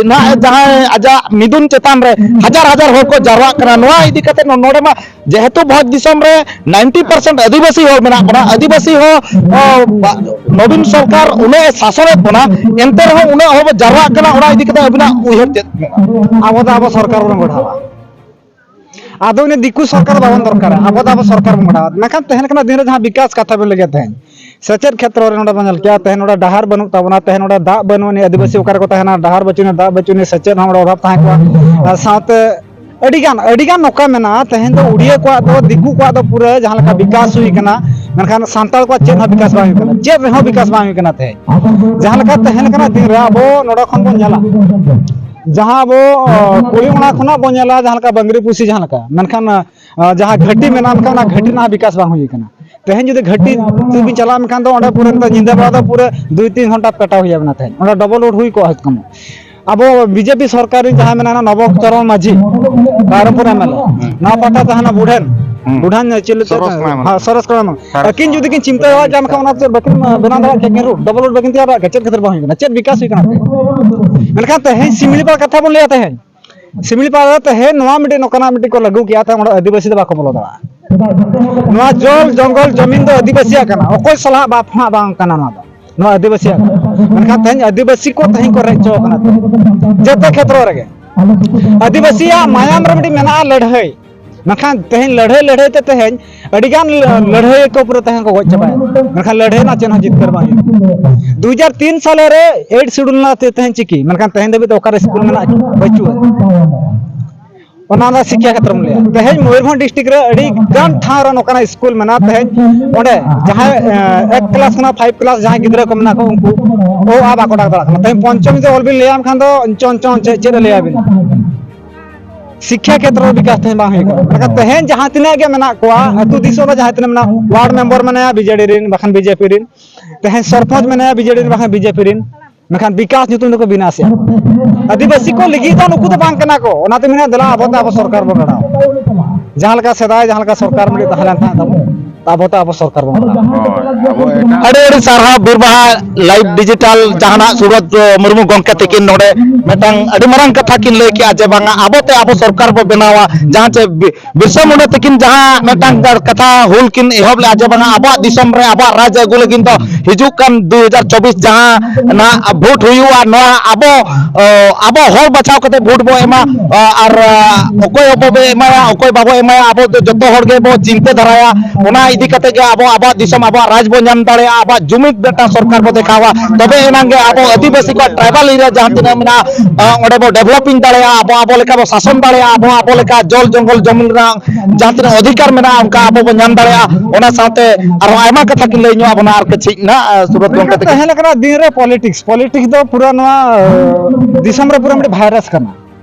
ᱱᱟᱦᱟᱜ ᱡᱟᱦᱟᱸᱭ ᱟᱡᱟᱜ ᱢᱤᱫᱩᱱ ᱪᱮᱛᱟᱱ ᱨᱮ ᱦᱟᱡᱟᱨ ᱦᱟᱡᱟᱨ ᱦᱚᱲ ᱠᱚ ᱡᱟᱨᱣᱟᱜ ᱠᱟᱱᱟ᱾ ᱱᱚᱣᱟ ᱤᱫᱤ ᱠᱟᱛᱮ ᱱᱚᱰᱮ ᱢᱟ ᱡᱮᱦᱮᱛᱩ ᱵᱷᱚᱸᱡᱽ ᱫᱤᱥᱚᱢ ᱨᱮ ᱱᱟᱭᱤᱱᱴᱤ ᱯᱟᱨᱥᱮᱱᱴ ᱟᱹᱫᱤᱵᱟᱹᱥᱤ ᱦᱚᱲ ᱢᱮᱱᱟᱜ ᱵᱚᱱᱟ, ᱟᱹᱫᱤᱵᱟᱹᱥᱤ ᱦᱚᱸ ᱱᱚᱵᱤᱱ ᱥᱚᱨᱠᱟᱨ ᱩᱱᱟᱹᱜ ᱮ ᱥᱟᱥᱚᱱᱮᱫ ᱵᱚᱱᱟ, ᱮᱱᱛᱮ ᱨᱮᱦᱚᱸ ᱩᱱᱟᱹᱜ ᱦᱚᱲ ᱵᱚ ᱡᱟᱨᱣᱟᱜ ᱠᱟᱱᱟ, ᱚᱱᱟ ᱤᱫᱤ ᱠᱟᱛᱮ ᱟᱹᱵᱤᱱᱟᱜ ᱩᱭᱦᱟᱹᱨ ᱪᱮᱫ ᱢᱮᱱᱟᱜᱼᱟ? ᱟᱵᱚ ᱫᱚ ᱟᱵᱚ ᱥᱚᱨᱠᱟᱨ ᱵᱚᱱ ᱜᱚᱲᱟᱣᱟ᱾ ᱟᱫᱚ ᱩᱱᱤ ᱫᱤᱠᱩ ᱥᱚᱨᱠᱟᱨ ᱵᱟᱵᱚᱱ ᱫᱚᱨᱠᱟᱨᱟ, ᱟᱵᱚ ᱫᱚ ᱟᱵᱚ ᱥᱚᱨᱠᱟᱨ ᱵᱚᱱ ᱜᱚᱲᱟᱣᱟ᱾ ᱢᱮᱱᱠᱷᱟᱱ ᱛᱟᱦᱮᱸ ᱠᱟᱱᱟ ᱫᱤᱱ ᱨᱮ ᱡᱟᱦᱟᱸ ᱵᱤᱠᱟᱥ ᱠᱟᱛᱷᱟ ᱵᱮᱱ ᱞᱟᱹᱭ ᱠᱮᱫ ᱛᱟᱦᱮᱸᱫ, ᱥᱮᱪᱮᱫ ᱠᱷᱮᱛᱨᱚ ᱨᱮ ᱱᱚᱰᱮ ᱵᱚᱱ ᱧᱮᱞ ᱠᱮᱜᱼᱟ, ᱛᱮᱦᱮᱧ ᱱᱚᱰᱮ ᱰᱟᱦᱟᱨ ᱵᱟᱹᱱᱩᱜ ᱛᱟᱵᱚᱱᱟ, ᱛᱮᱦᱮᱧ ᱱᱚᱰᱮ ᱫᱟᱜ ᱵᱟᱹᱱᱩᱜ ᱟᱹᱱᱤᱡ, ᱟᱹᱫᱤᱵᱟᱹᱥᱤ ᱚᱠᱟ ᱨᱮᱠᱚ ᱛᱟᱦᱮᱱᱟ, ᱰᱟᱦᱟᱨ ᱵᱟᱹᱪᱩᱜ ᱟᱹᱱᱤᱡ, ᱫᱟᱜ ᱵᱟᱹᱪᱩᱜ ᱟᱹᱱᱤᱡ, ᱥᱮᱪᱮᱫ ᱦᱚᱸ ᱚᱸᱰᱮ ᱚᱵᱷᱟᱵᱽ ᱛᱟᱦᱮᱸ ᱠᱚᱜᱼᱟ᱾ ᱟᱨ ᱥᱟᱶᱛᱮ ᱟᱹᱰᱤᱜᱟᱱ ᱟᱹᱰᱤᱜᱟᱱ ᱱᱚᱝᱠᱟ ᱢᱮᱱᱟᱜᱼᱟ, ᱛᱮᱦᱮᱧ ᱫᱚ ᱩᱲᱤᱭᱟᱹ ᱠᱚᱣᱟᱜ ᱫᱚ, ᱫᱤᱠᱩ ᱠᱚᱣᱟᱜ ᱫᱚ ᱯᱩᱨᱟᱹ ᱡᱟᱦᱟᱸ ᱞᱮᱠᱟ ᱵᱤᱠᱟᱥ ᱦᱩᱭ ᱠᱟᱱᱟ, ᱢᱮᱱᱠᱷᱟᱱ ᱥᱟᱱᱛᱟᱲ ᱠᱚᱣᱟᱜ ᱪᱮᱫ ᱦᱚᱸ ᱵᱤᱠᱟᱥ ᱵᱟᱝ ᱦᱩᱭ ᱠᱟᱱᱟ, ᱪᱮᱫ ᱨᱮᱦᱚᱸ ᱵᱤᱠᱟᱥ ᱵᱟᱝ ᱦᱩᱭ ᱠᱟᱱᱟ᱾ ᱛᱮᱦᱮᱧ ᱡᱟᱦᱟᱸ ᱞᱮᱠᱟ ᱛᱟᱦᱮᱸ ᱠᱟᱱᱟ ᱫᱤᱱ ᱨᱮ, ᱟᱵᱚ ᱱᱚᱰᱮ ᱠᱷᱚᱱ ᱵᱚᱱ ᱧᱮᱞᱟ, ᱡᱟᱦᱟᱸ ᱟᱵᱚ ᱠᱩᱲᱤ ᱚᱱᱟ ᱠᱷᱚᱱᱟᱜ ᱵᱚᱱ ᱧᱮᱞᱟ, ᱡᱟᱦᱟᱸ ᱞᱮᱠᱟ ᱵᱟᱝᱨᱤ ᱯᱩᱥᱤ ᱡᱟᱦᱟᱸ ᱞᱮᱠᱟ, ᱢᱮᱱᱠᱷᱟᱱ ᱟᱨ ᱡᱟᱦᱟᱸ ᱜᱷᱟᱹᱴᱤ ᱢᱮᱱᱟᱜᱼᱟ, ᱢᱮᱱᱠᱷᱟᱱ ᱚᱱᱟ ᱜᱷᱟᱹᱴᱤ ᱨᱮᱱᱟᱜ ᱵᱤᱠᱟᱥ ᱵᱟᱝ ᱦᱩᱭ ᱠᱟᱱᱟ᱾ ᱛᱮᱦᱮᱧ ᱡᱩᱫᱤ ᱜᱷᱟᱹᱴᱤ ᱛᱮᱵᱤᱱ ᱪᱟᱞᱟᱜᱼᱟ, ᱢᱮᱱᱠᱷᱟᱱ ᱫᱚ ᱚᱸᱰᱮ ᱯᱩᱨᱟᱹ ᱮᱠᱫᱚᱢ ᱧᱤᱫᱟᱹ ᱵᱮᱲᱟ ᱫᱚ ᱯᱩᱨᱟᱹ ᱫᱩᱭ ᱛᱤᱱ ᱜᱷᱚᱱᱴᱟ ᱯᱮᱴᱟᱣ ᱦᱩᱭ ᱟᱵᱮᱱᱟ ᱛᱮᱦᱮᱧ, ᱚᱸᱰᱮ ᱰᱚᱵᱚᱞ ᱨᱳᱰ ᱦᱩᱭ ᱠᱚᱜᱼᱟ ᱦᱚᱭᱛᱳ ᱠᱚᱢ᱾ ᱟᱵᱚ ᱵᱤᱡᱮᱯᱤ ᱥᱚᱨᱠᱟᱨ ᱨᱮᱱ ᱡᱟᱦᱟᱸᱭ ᱢᱮᱱᱟᱭᱟ ᱱᱚᱵᱚ ᱪᱚᱨᱚᱱ ᱢᱟᱹᱡᱷᱤ, ᱨᱟᱭᱨᱚᱝᱯᱩᱨ ᱮᱢ ᱮᱞ ᱮ, ᱦᱩᱸ᱾ ᱱᱚᱣᱟ ᱯᱟᱦᱴᱟ ᱛᱟᱦᱮᱱᱟ ᱵᱩᱰᱷᱟᱹᱱ, ᱦᱩᱸ᱾ ᱵᱩᱰᱷᱟᱹᱱ ᱪᱮᱫ ᱞᱮᱠᱟ? ᱥᱚᱨᱚᱥ ᱠᱩᱢᱟᱨ ᱦᱮᱸ, ᱢᱟᱹᱡᱷᱤ᱾ ᱥᱚᱨᱚᱥ ᱠᱩᱢᱟᱨ ᱢᱟᱹᱡᱷᱤ᱾ ᱟᱹᱠᱤᱱ ᱡᱩᱫᱤ ᱠᱤᱱ ᱪᱤᱱᱛᱟᱹ ᱵᱷᱟᱵᱽᱱᱟ ᱠᱷᱟᱱ, ᱚᱱᱟ ᱪᱮᱫ ᱵᱟᱹᱠᱤᱱ ᱵᱮᱱᱟᱣ ᱫᱟᱲᱮᱭᱟᱜ ᱠᱮᱭᱟ ᱠᱤᱱ ᱨᱳᱰ, ᱰᱚᱵᱚᱞ ᱨᱳᱰ ᱵᱟᱹᱠᱤᱱ ᱛᱮᱭᱟᱨ ᱫᱟᱲᱮᱭᱟᱜ ᱠᱮᱭᱟ? ᱪᱮᱫ ᱠᱷᱟᱹᱛᱤᱨ ᱵᱟᱝ ᱦᱩᱭ ᱠᱟᱱᱟ? ᱪᱮᱫ ᱵᱤᱠᱟᱥ ᱦᱩᱭ ᱠᱟᱱᱟ ᱛᱮᱦᱮᱧ? ᱢᱮᱱᱠᱷᱟᱱ ᱛᱮᱦᱮᱧ ᱥᱤᱢᱞᱤᱯᱟᱞ ᱠᱟᱛᱷᱟ ᱵᱚᱱ ᱞᱟᱹᱭᱟ ᱛᱮᱦᱮᱧ, ᱥᱤᱢᱞᱤᱯᱟᱞ ᱨᱮ ᱛᱮᱦᱮᱧ ᱱᱚᱣᱟ ᱢᱤᱫᱴᱤᱡ ᱱᱚᱝᱠᱟᱱᱟᱜ ᱢᱤᱫᱴᱤᱡ ᱠᱚ ᱞᱟᱹᱜᱩ ᱠᱮᱜᱼᱟ, ᱛᱟᱦᱮᱸ ᱚᱸᱰᱮ ᱟᱹᱫᱤᱵᱟᱹᱥᱤ ᱫᱚ ᱵᱟᱠᱚ ᱵᱚᱞᱚ ᱫᱟᱲᱮᱭᱟᱜᱼᱟ᱾ ᱱᱚᱣᱟ ᱡᱚᱞ ᱡᱚᱝᱜᱚᱞ ᱡᱚᱢᱤᱱ ᱫᱚ ᱟᱹᱫᱤᱵᱟᱹᱥᱤᱭᱟᱜ ᱠᱟᱱᱟ, ᱚᱠᱚᱭ ᱥᱟᱞᱟᱜ ᱵᱟᱯᱞᱟ ᱵᱟᱝ ᱠᱟᱱᱟ ᱱᱚᱣᱟ ᱫᱚ, ᱱᱚᱣᱟ ᱟᱹᱫᱤᱵᱟᱹᱥᱤᱭᱟᱜ ᱠᱟᱱᱟ᱾ ᱢᱮᱱᱠᱷᱟᱱ ᱛᱮᱦᱮᱧ ᱟᱹᱫᱤᱵᱟᱹᱥᱤ ᱠᱚ ᱛᱮᱦᱮᱧ ᱠᱚ ᱨᱮᱡ ᱦᱚᱪᱚ ᱠᱟᱱᱟ, ᱡᱚᱛᱚ ᱠᱷᱮᱛᱨᱚ ᱨᱮᱜᱮ ᱟᱹᱫᱤᱵᱟᱹᱥᱤᱭᱟᱜ ᱢᱟᱭᱟᱢ ᱨᱮ ᱢᱤᱫᱴᱤᱡ ᱢᱮᱱᱟᱜᱼᱟ ᱞᱟᱹᱲᱦᱟᱹᱭ᱾ ᱢᱮᱱᱠᱷᱟᱱ ᱛᱮᱦᱮᱧ ᱞᱟᱹᱲᱦᱟᱹᱭ ᱞᱟᱹᱲᱦᱟᱹᱭ ᱛᱮ ᱛᱮᱦᱮᱧ ᱟᱹᱰᱤᱜᱟᱱ ᱞᱟᱹᱲᱦᱟᱹᱭ ᱠᱚ ᱯᱩᱨᱟᱹ ᱛᱮᱦᱮᱧ ᱠᱚ ᱜᱚᱡ ᱪᱟᱵᱟᱭᱮᱱᱟ, ᱢᱮᱱᱠᱷᱟᱱ ᱞᱟᱹᱲᱦᱟᱹᱭ ᱨᱮᱱᱟᱜ ᱪᱮᱫ ᱦᱚᱸ ᱡᱤᱛᱠᱟᱹᱨ ᱵᱟᱝ ᱦᱩᱭᱩᱜᱼᱟ᱾ ᱫᱩ ᱦᱟᱡᱟᱨ ᱛᱤᱱ ᱥᱟᱞᱮ ᱨᱮ ᱮᱭᱤᱴ ᱥᱤᱰᱩᱞ ᱨᱮᱱᱟᱜ ᱛᱮ ᱛᱮᱦᱮᱧ ᱪᱤᱠᱤ, ᱢᱮᱱᱠᱷᱟᱱ ᱛᱮᱦᱮᱧ ᱫᱷᱟᱹᱵᱤᱡ ᱫᱚ ᱚᱠᱟᱨᱮ ᱥᱠᱩᱞ ᱢᱮᱱᱟᱜᱼᱟ? ᱵᱟᱹᱪᱩᱜᱼᱟ᱾ ᱚᱱᱟ ᱫᱚ ᱥᱤᱠᱠᱷᱟ ᱠᱷᱮᱛᱨᱚᱢ ᱞᱟᱹᱭᱟ᱾ ᱛᱮᱦᱮᱧ ᱢᱚᱭᱩᱨᱵᱷᱚᱸᱡᱽ ᱰᱤᱥᱴᱨᱤᱠᱴ ᱨᱮ ᱟᱹᱰᱤ ᱜᱟᱱ ᱴᱷᱟᱶ ᱨᱮ ᱱᱚᱝᱠᱟᱱᱟᱜ ᱥᱠᱩᱞ ᱢᱮᱱᱟᱜᱼᱟ, ᱛᱮᱦᱮᱧ ᱚᱸᱰᱮ ᱡᱟᱦᱟᱸᱭ ᱮᱠ ᱠᱞᱟᱥ ᱠᱷᱚᱱᱟᱜ ᱯᱷᱟᱭᱤᱵᱷ ᱠᱞᱟᱥ ᱡᱟᱦᱟᱸᱭ ᱜᱤᱫᱽᱨᱟᱹ ᱠᱚ ᱢᱮᱱᱟᱜ ᱠᱚ, ᱩᱱᱠᱩ ᱚ ᱟ ᱵᱟᱠᱚ ᱚᱰᱟᱠ ᱫᱟᱲᱮᱭᱟᱜ ᱠᱟᱱᱟ᱾ ᱛᱮᱦᱮᱧ ᱯᱚᱧᱪᱚᱢ ᱡᱩᱫᱤ ᱚᱞ ᱵᱤᱱ ᱞᱟᱹᱭᱟᱢ ᱠᱷᱟᱱ ᱫᱚ ᱪᱚᱝ ᱪᱚᱝ ᱪᱮᱫ ᱪᱮᱫ ᱮ ᱞᱟᱹᱭᱟᱵᱤᱱ? ᱥᱤᱠᱠᱷᱟ ᱠᱷᱮᱛᱨᱚ ᱨᱮ ᱵᱤᱠᱟᱥ ᱛᱮᱦᱮᱧ ᱵᱟᱝ ᱦᱩᱭᱩᱜ ᱠᱟᱱᱟ᱾ ᱢᱮᱱᱠᱷᱟᱱ ᱛᱮᱦᱮᱧ ᱡᱟᱦᱟᱸ ᱛᱤᱱᱟᱹᱜ ᱜᱮ ᱢᱮᱱᱟᱜ ᱠᱚᱣᱟ, ᱟᱹᱛᱩ ᱫᱤᱥᱚᱢ ᱨᱮ ᱡᱟᱦᱟᱸ ᱛᱤᱱᱟᱹᱜ ᱢᱮᱱᱟᱜ, ᱣᱟᱨᱰ ᱢᱮᱢᱵᱚᱨ ᱢᱮᱱᱟᱭᱟ ᱵᱤᱡᱮᱰᱤ ᱨᱮᱱ ᱵᱟᱠᱷᱟᱱ ᱵᱤᱡᱮᱯᱤ ᱨᱮᱱ, ᱛᱮᱦᱮᱧ ᱥᱚᱨᱯᱚᱧᱪ ᱢᱮᱱᱟᱭᱟ ᱵᱤᱡᱮᱰᱤ ᱨᱮᱱ ᱵᱟᱠᱷᱟᱱ ᱵᱤᱡᱮᱯᱤ ᱨᱮᱱ, ᱢᱮᱱᱠᱷᱟᱱ ᱵᱤᱠᱟᱥ ᱧᱩᱛᱩᱢ ᱛᱮᱠᱚ ᱵᱤᱱᱟᱥᱮᱜᱼᱟ᱾ ᱟᱹᱫᱤᱵᱟᱹᱥᱤ ᱠᱚ ᱞᱟᱹᱜᱤᱫ ᱫᱚ ᱱᱩᱠᱩ ᱫᱚ ᱵᱟᱝ ᱠᱟᱱᱟ ᱠᱚ᱾ ᱚᱱᱟᱛᱮ ᱢᱮᱱᱟ, ᱫᱮᱞᱟ ᱟᱵᱚ ᱛᱮ ᱟᱵᱚ ᱥᱚᱨᱠᱟᱨ ᱵᱚᱱ ᱜᱟᱲᱟᱣᱟ᱾ ᱡᱟᱦᱟᱸ ᱞᱮᱠᱟ ᱥᱮᱫᱟᱭ ᱡᱟᱦᱟᱸ ᱞᱮᱠᱟ ᱥᱚᱨᱠᱟᱨ ᱢᱤᱫᱴᱤᱡ ᱛᱟᱦᱮᱸ ᱞᱮᱱ ᱛᱟᱦᱮᱸᱫ ᱛᱟᱵᱚᱱ, ᱟᱵᱚ ᱛᱮ ᱟᱵᱚ ᱥᱚᱨᱠᱟᱨ ᱵᱚᱱ ᱜᱟᱲᱟᱣᱟ᱾ ᱦᱳᱭ, ᱟᱵᱚ ᱮᱴᱟᱜ ᱟᱹᱰᱤ ᱟᱹᱰᱤ ᱥᱟᱨᱦᱟᱣ ᱵᱤᱨᱵᱟᱦᱟ ᱞᱟᱭᱤᱵᱷ ᱰᱤᱡᱤᱴᱟᱞ ᱡᱟᱦᱟᱱᱟᱜ ᱥᱩᱵᱨᱚᱛ ᱢᱩᱨᱢᱩ ᱜᱚᱢᱠᱮ ᱛᱤᱠᱤᱱ ᱱᱚᱰᱮ ᱢᱤᱫᱴᱟᱝ ᱟᱹᱰᱤ ᱢᱟᱨᱟᱝ ᱠᱟᱛᱷᱟ ᱠᱤᱱ ᱞᱟᱹᱭ ᱠᱮᱜᱼᱟ ᱡᱮ ᱵᱟᱝᱟ ᱟᱵᱚ ᱛᱮ ᱟᱵᱚ ᱥᱚᱨᱠᱟᱨ ᱵᱚ ᱵᱮᱱᱟᱣᱟ᱾ ᱡᱟᱦᱟᱸ ᱪᱮ ᱵᱤ- ᱵᱤᱨᱥᱟ ᱢᱩᱱᱰᱟ ᱛᱤᱠᱤᱱ ᱡᱟᱦᱟᱸ ᱢᱤᱫᱴᱟᱝ ᱠᱟᱛᱷᱟ ᱦᱩᱞ ᱠᱤᱱ ᱮᱦᱚᱵ ᱞᱮᱫᱼᱟ ᱡᱮ ᱵᱟᱝᱟ ᱟᱵᱚᱣᱟᱜ ᱫᱤᱥᱚᱢ ᱨᱮ ᱟᱵᱚᱣᱟᱜ ᱨᱟᱡᱽ ᱟᱹᱜᱩ ᱞᱟᱹᱜᱤᱫ ᱫᱚ ᱦᱤᱡᱩᱜ ᱠᱟᱱ ᱫᱩ ᱦᱟᱡᱟᱨ ᱪᱚᱵᱵᱤᱥ ᱡᱟᱦᱟᱸ ᱱᱟᱦᱟᱜ ᱵᱷᱳᱴ ᱦᱩᱭᱩᱜᱼᱟ, ᱱᱚᱣᱟ ᱟᱵᱚ, ᱚ, ᱟᱵᱚ ᱦᱚᱲ ᱵᱟᱪᱷᱟᱣ ᱠᱟᱛᱮ ᱵᱷᱳᱴ ᱵᱚ ᱮᱢᱟ, ᱚ, ᱟᱨ, ᱚ, ᱚᱠᱚᱭ ᱟᱵᱚ ᱵᱚ ᱮᱢᱟᱭᱟ, ᱚᱠᱚᱭ ᱵᱟᱵᱚ ᱮᱢᱟᱭᱟ, ᱟᱵᱚ ᱫᱚ ᱡᱚᱛᱚ ᱦᱚᱲ ᱜᱮᱵᱚ ᱪᱤᱱᱛᱟᱹ ᱫᱷᱟᱨᱟᱭᱟ᱾ ᱚᱱᱟ ᱤᱫᱤ ᱠᱟᱛᱮ ᱜᱮ ᱟᱵᱚ ᱟᱵᱚᱣᱟᱜ ᱫᱤᱥᱚᱢ, ᱟᱵᱚᱣᱟᱜ ᱨᱟᱡᱽ ᱵᱚ ᱧᱟᱢ ᱫᱟᱲᱮᱭᱟᱜᱼᱟ, ᱟᱵᱚᱣᱟᱜ ᱡᱩᱢᱤᱫ ᱢᱤᱫᱴᱟᱝ ᱥᱚᱨᱠᱟᱨ ᱵᱚ ᱫᱮᱠᱷᱟᱣᱟ, ᱛᱚᱵᱮ ᱮᱱᱟᱝ ᱜᱮ ᱟᱵᱚ ᱟᱹᱫᱤᱵᱟᱹᱥᱤ ᱠᱚᱣᱟᱜ ᱴᱨᱟᱭᱵᱟᱞ ᱮᱨᱤᱭᱟ ᱡᱟᱦᱟᱸ ᱛᱤᱱᱟᱹᱜ ᱢᱮᱱᱟᱜᱼᱟ, ᱚ, ᱚᱸᱰᱮ ᱵᱚ ᱰᱮᱵᱷᱞᱚᱯᱤᱝ ᱫᱟᱲᱮᱭᱟᱜᱼᱟ, ᱟᱵᱚ, ᱟᱵᱚ ᱞᱮᱠᱟ ᱵᱚ ᱥᱟᱥᱚᱱ ᱫᱟᱲᱮᱭᱟᱜᱼᱟ, ᱟᱵᱚ, ᱟᱵᱚ ᱞᱮᱠᱟ ᱡᱚᱞ ᱡᱚᱝᱜᱚᱞ ᱡᱚᱢᱤᱱ ᱨᱮᱱᱟᱜ ᱡᱟᱦᱟᱸ ᱛᱤᱱᱟᱹᱜ ᱚᱫᱷᱤᱠᱟᱨ ᱢᱮᱱᱟᱜᱼᱟ, ᱚᱱᱠᱟ ᱟᱵᱚ ᱵᱚᱱ ᱧᱟᱢ ᱫᱟᱲᱮᱭᱟᱜᱼᱟ᱾ ᱚᱱᱟ ᱥᱟᱶᱛᱮ ᱟᱨᱦᱚᱸ ᱟᱭᱢᱟ ᱠᱟᱛᱷᱟ ᱠᱤᱱ ᱞᱟᱹᱭ ᱧᱚᱜ ᱟᱵᱚᱱᱟ ᱟᱨ ᱠᱟᱹᱪᱷᱤᱡ ᱱᱟᱜ, ᱥᱩᱵᱨᱚᱛ ᱜᱚᱢᱠᱮ ᱛᱟᱹᱠᱤᱱ᱾ ᱛᱟᱦᱮᱸ ᱞᱮᱠᱟᱱᱟᱜ ᱫᱤᱱ ᱨᱮ ᱯᱚᱞᱤᱴᱤᱠᱥ, ᱯᱚᱞᱤᱴᱤᱠᱥ ᱫᱚ ᱯᱩᱨᱟᱹ ᱱᱚᱣᱟ, ᱟᱸ, ᱫᱤᱥᱚᱢ ᱨᱮ ᱯᱩᱨᱟᱹ ᱢᱤᱫᱴᱮᱱ ᱵᱷᱟᱭᱨᱟᱥ ᱠᱟᱱᱟ᱾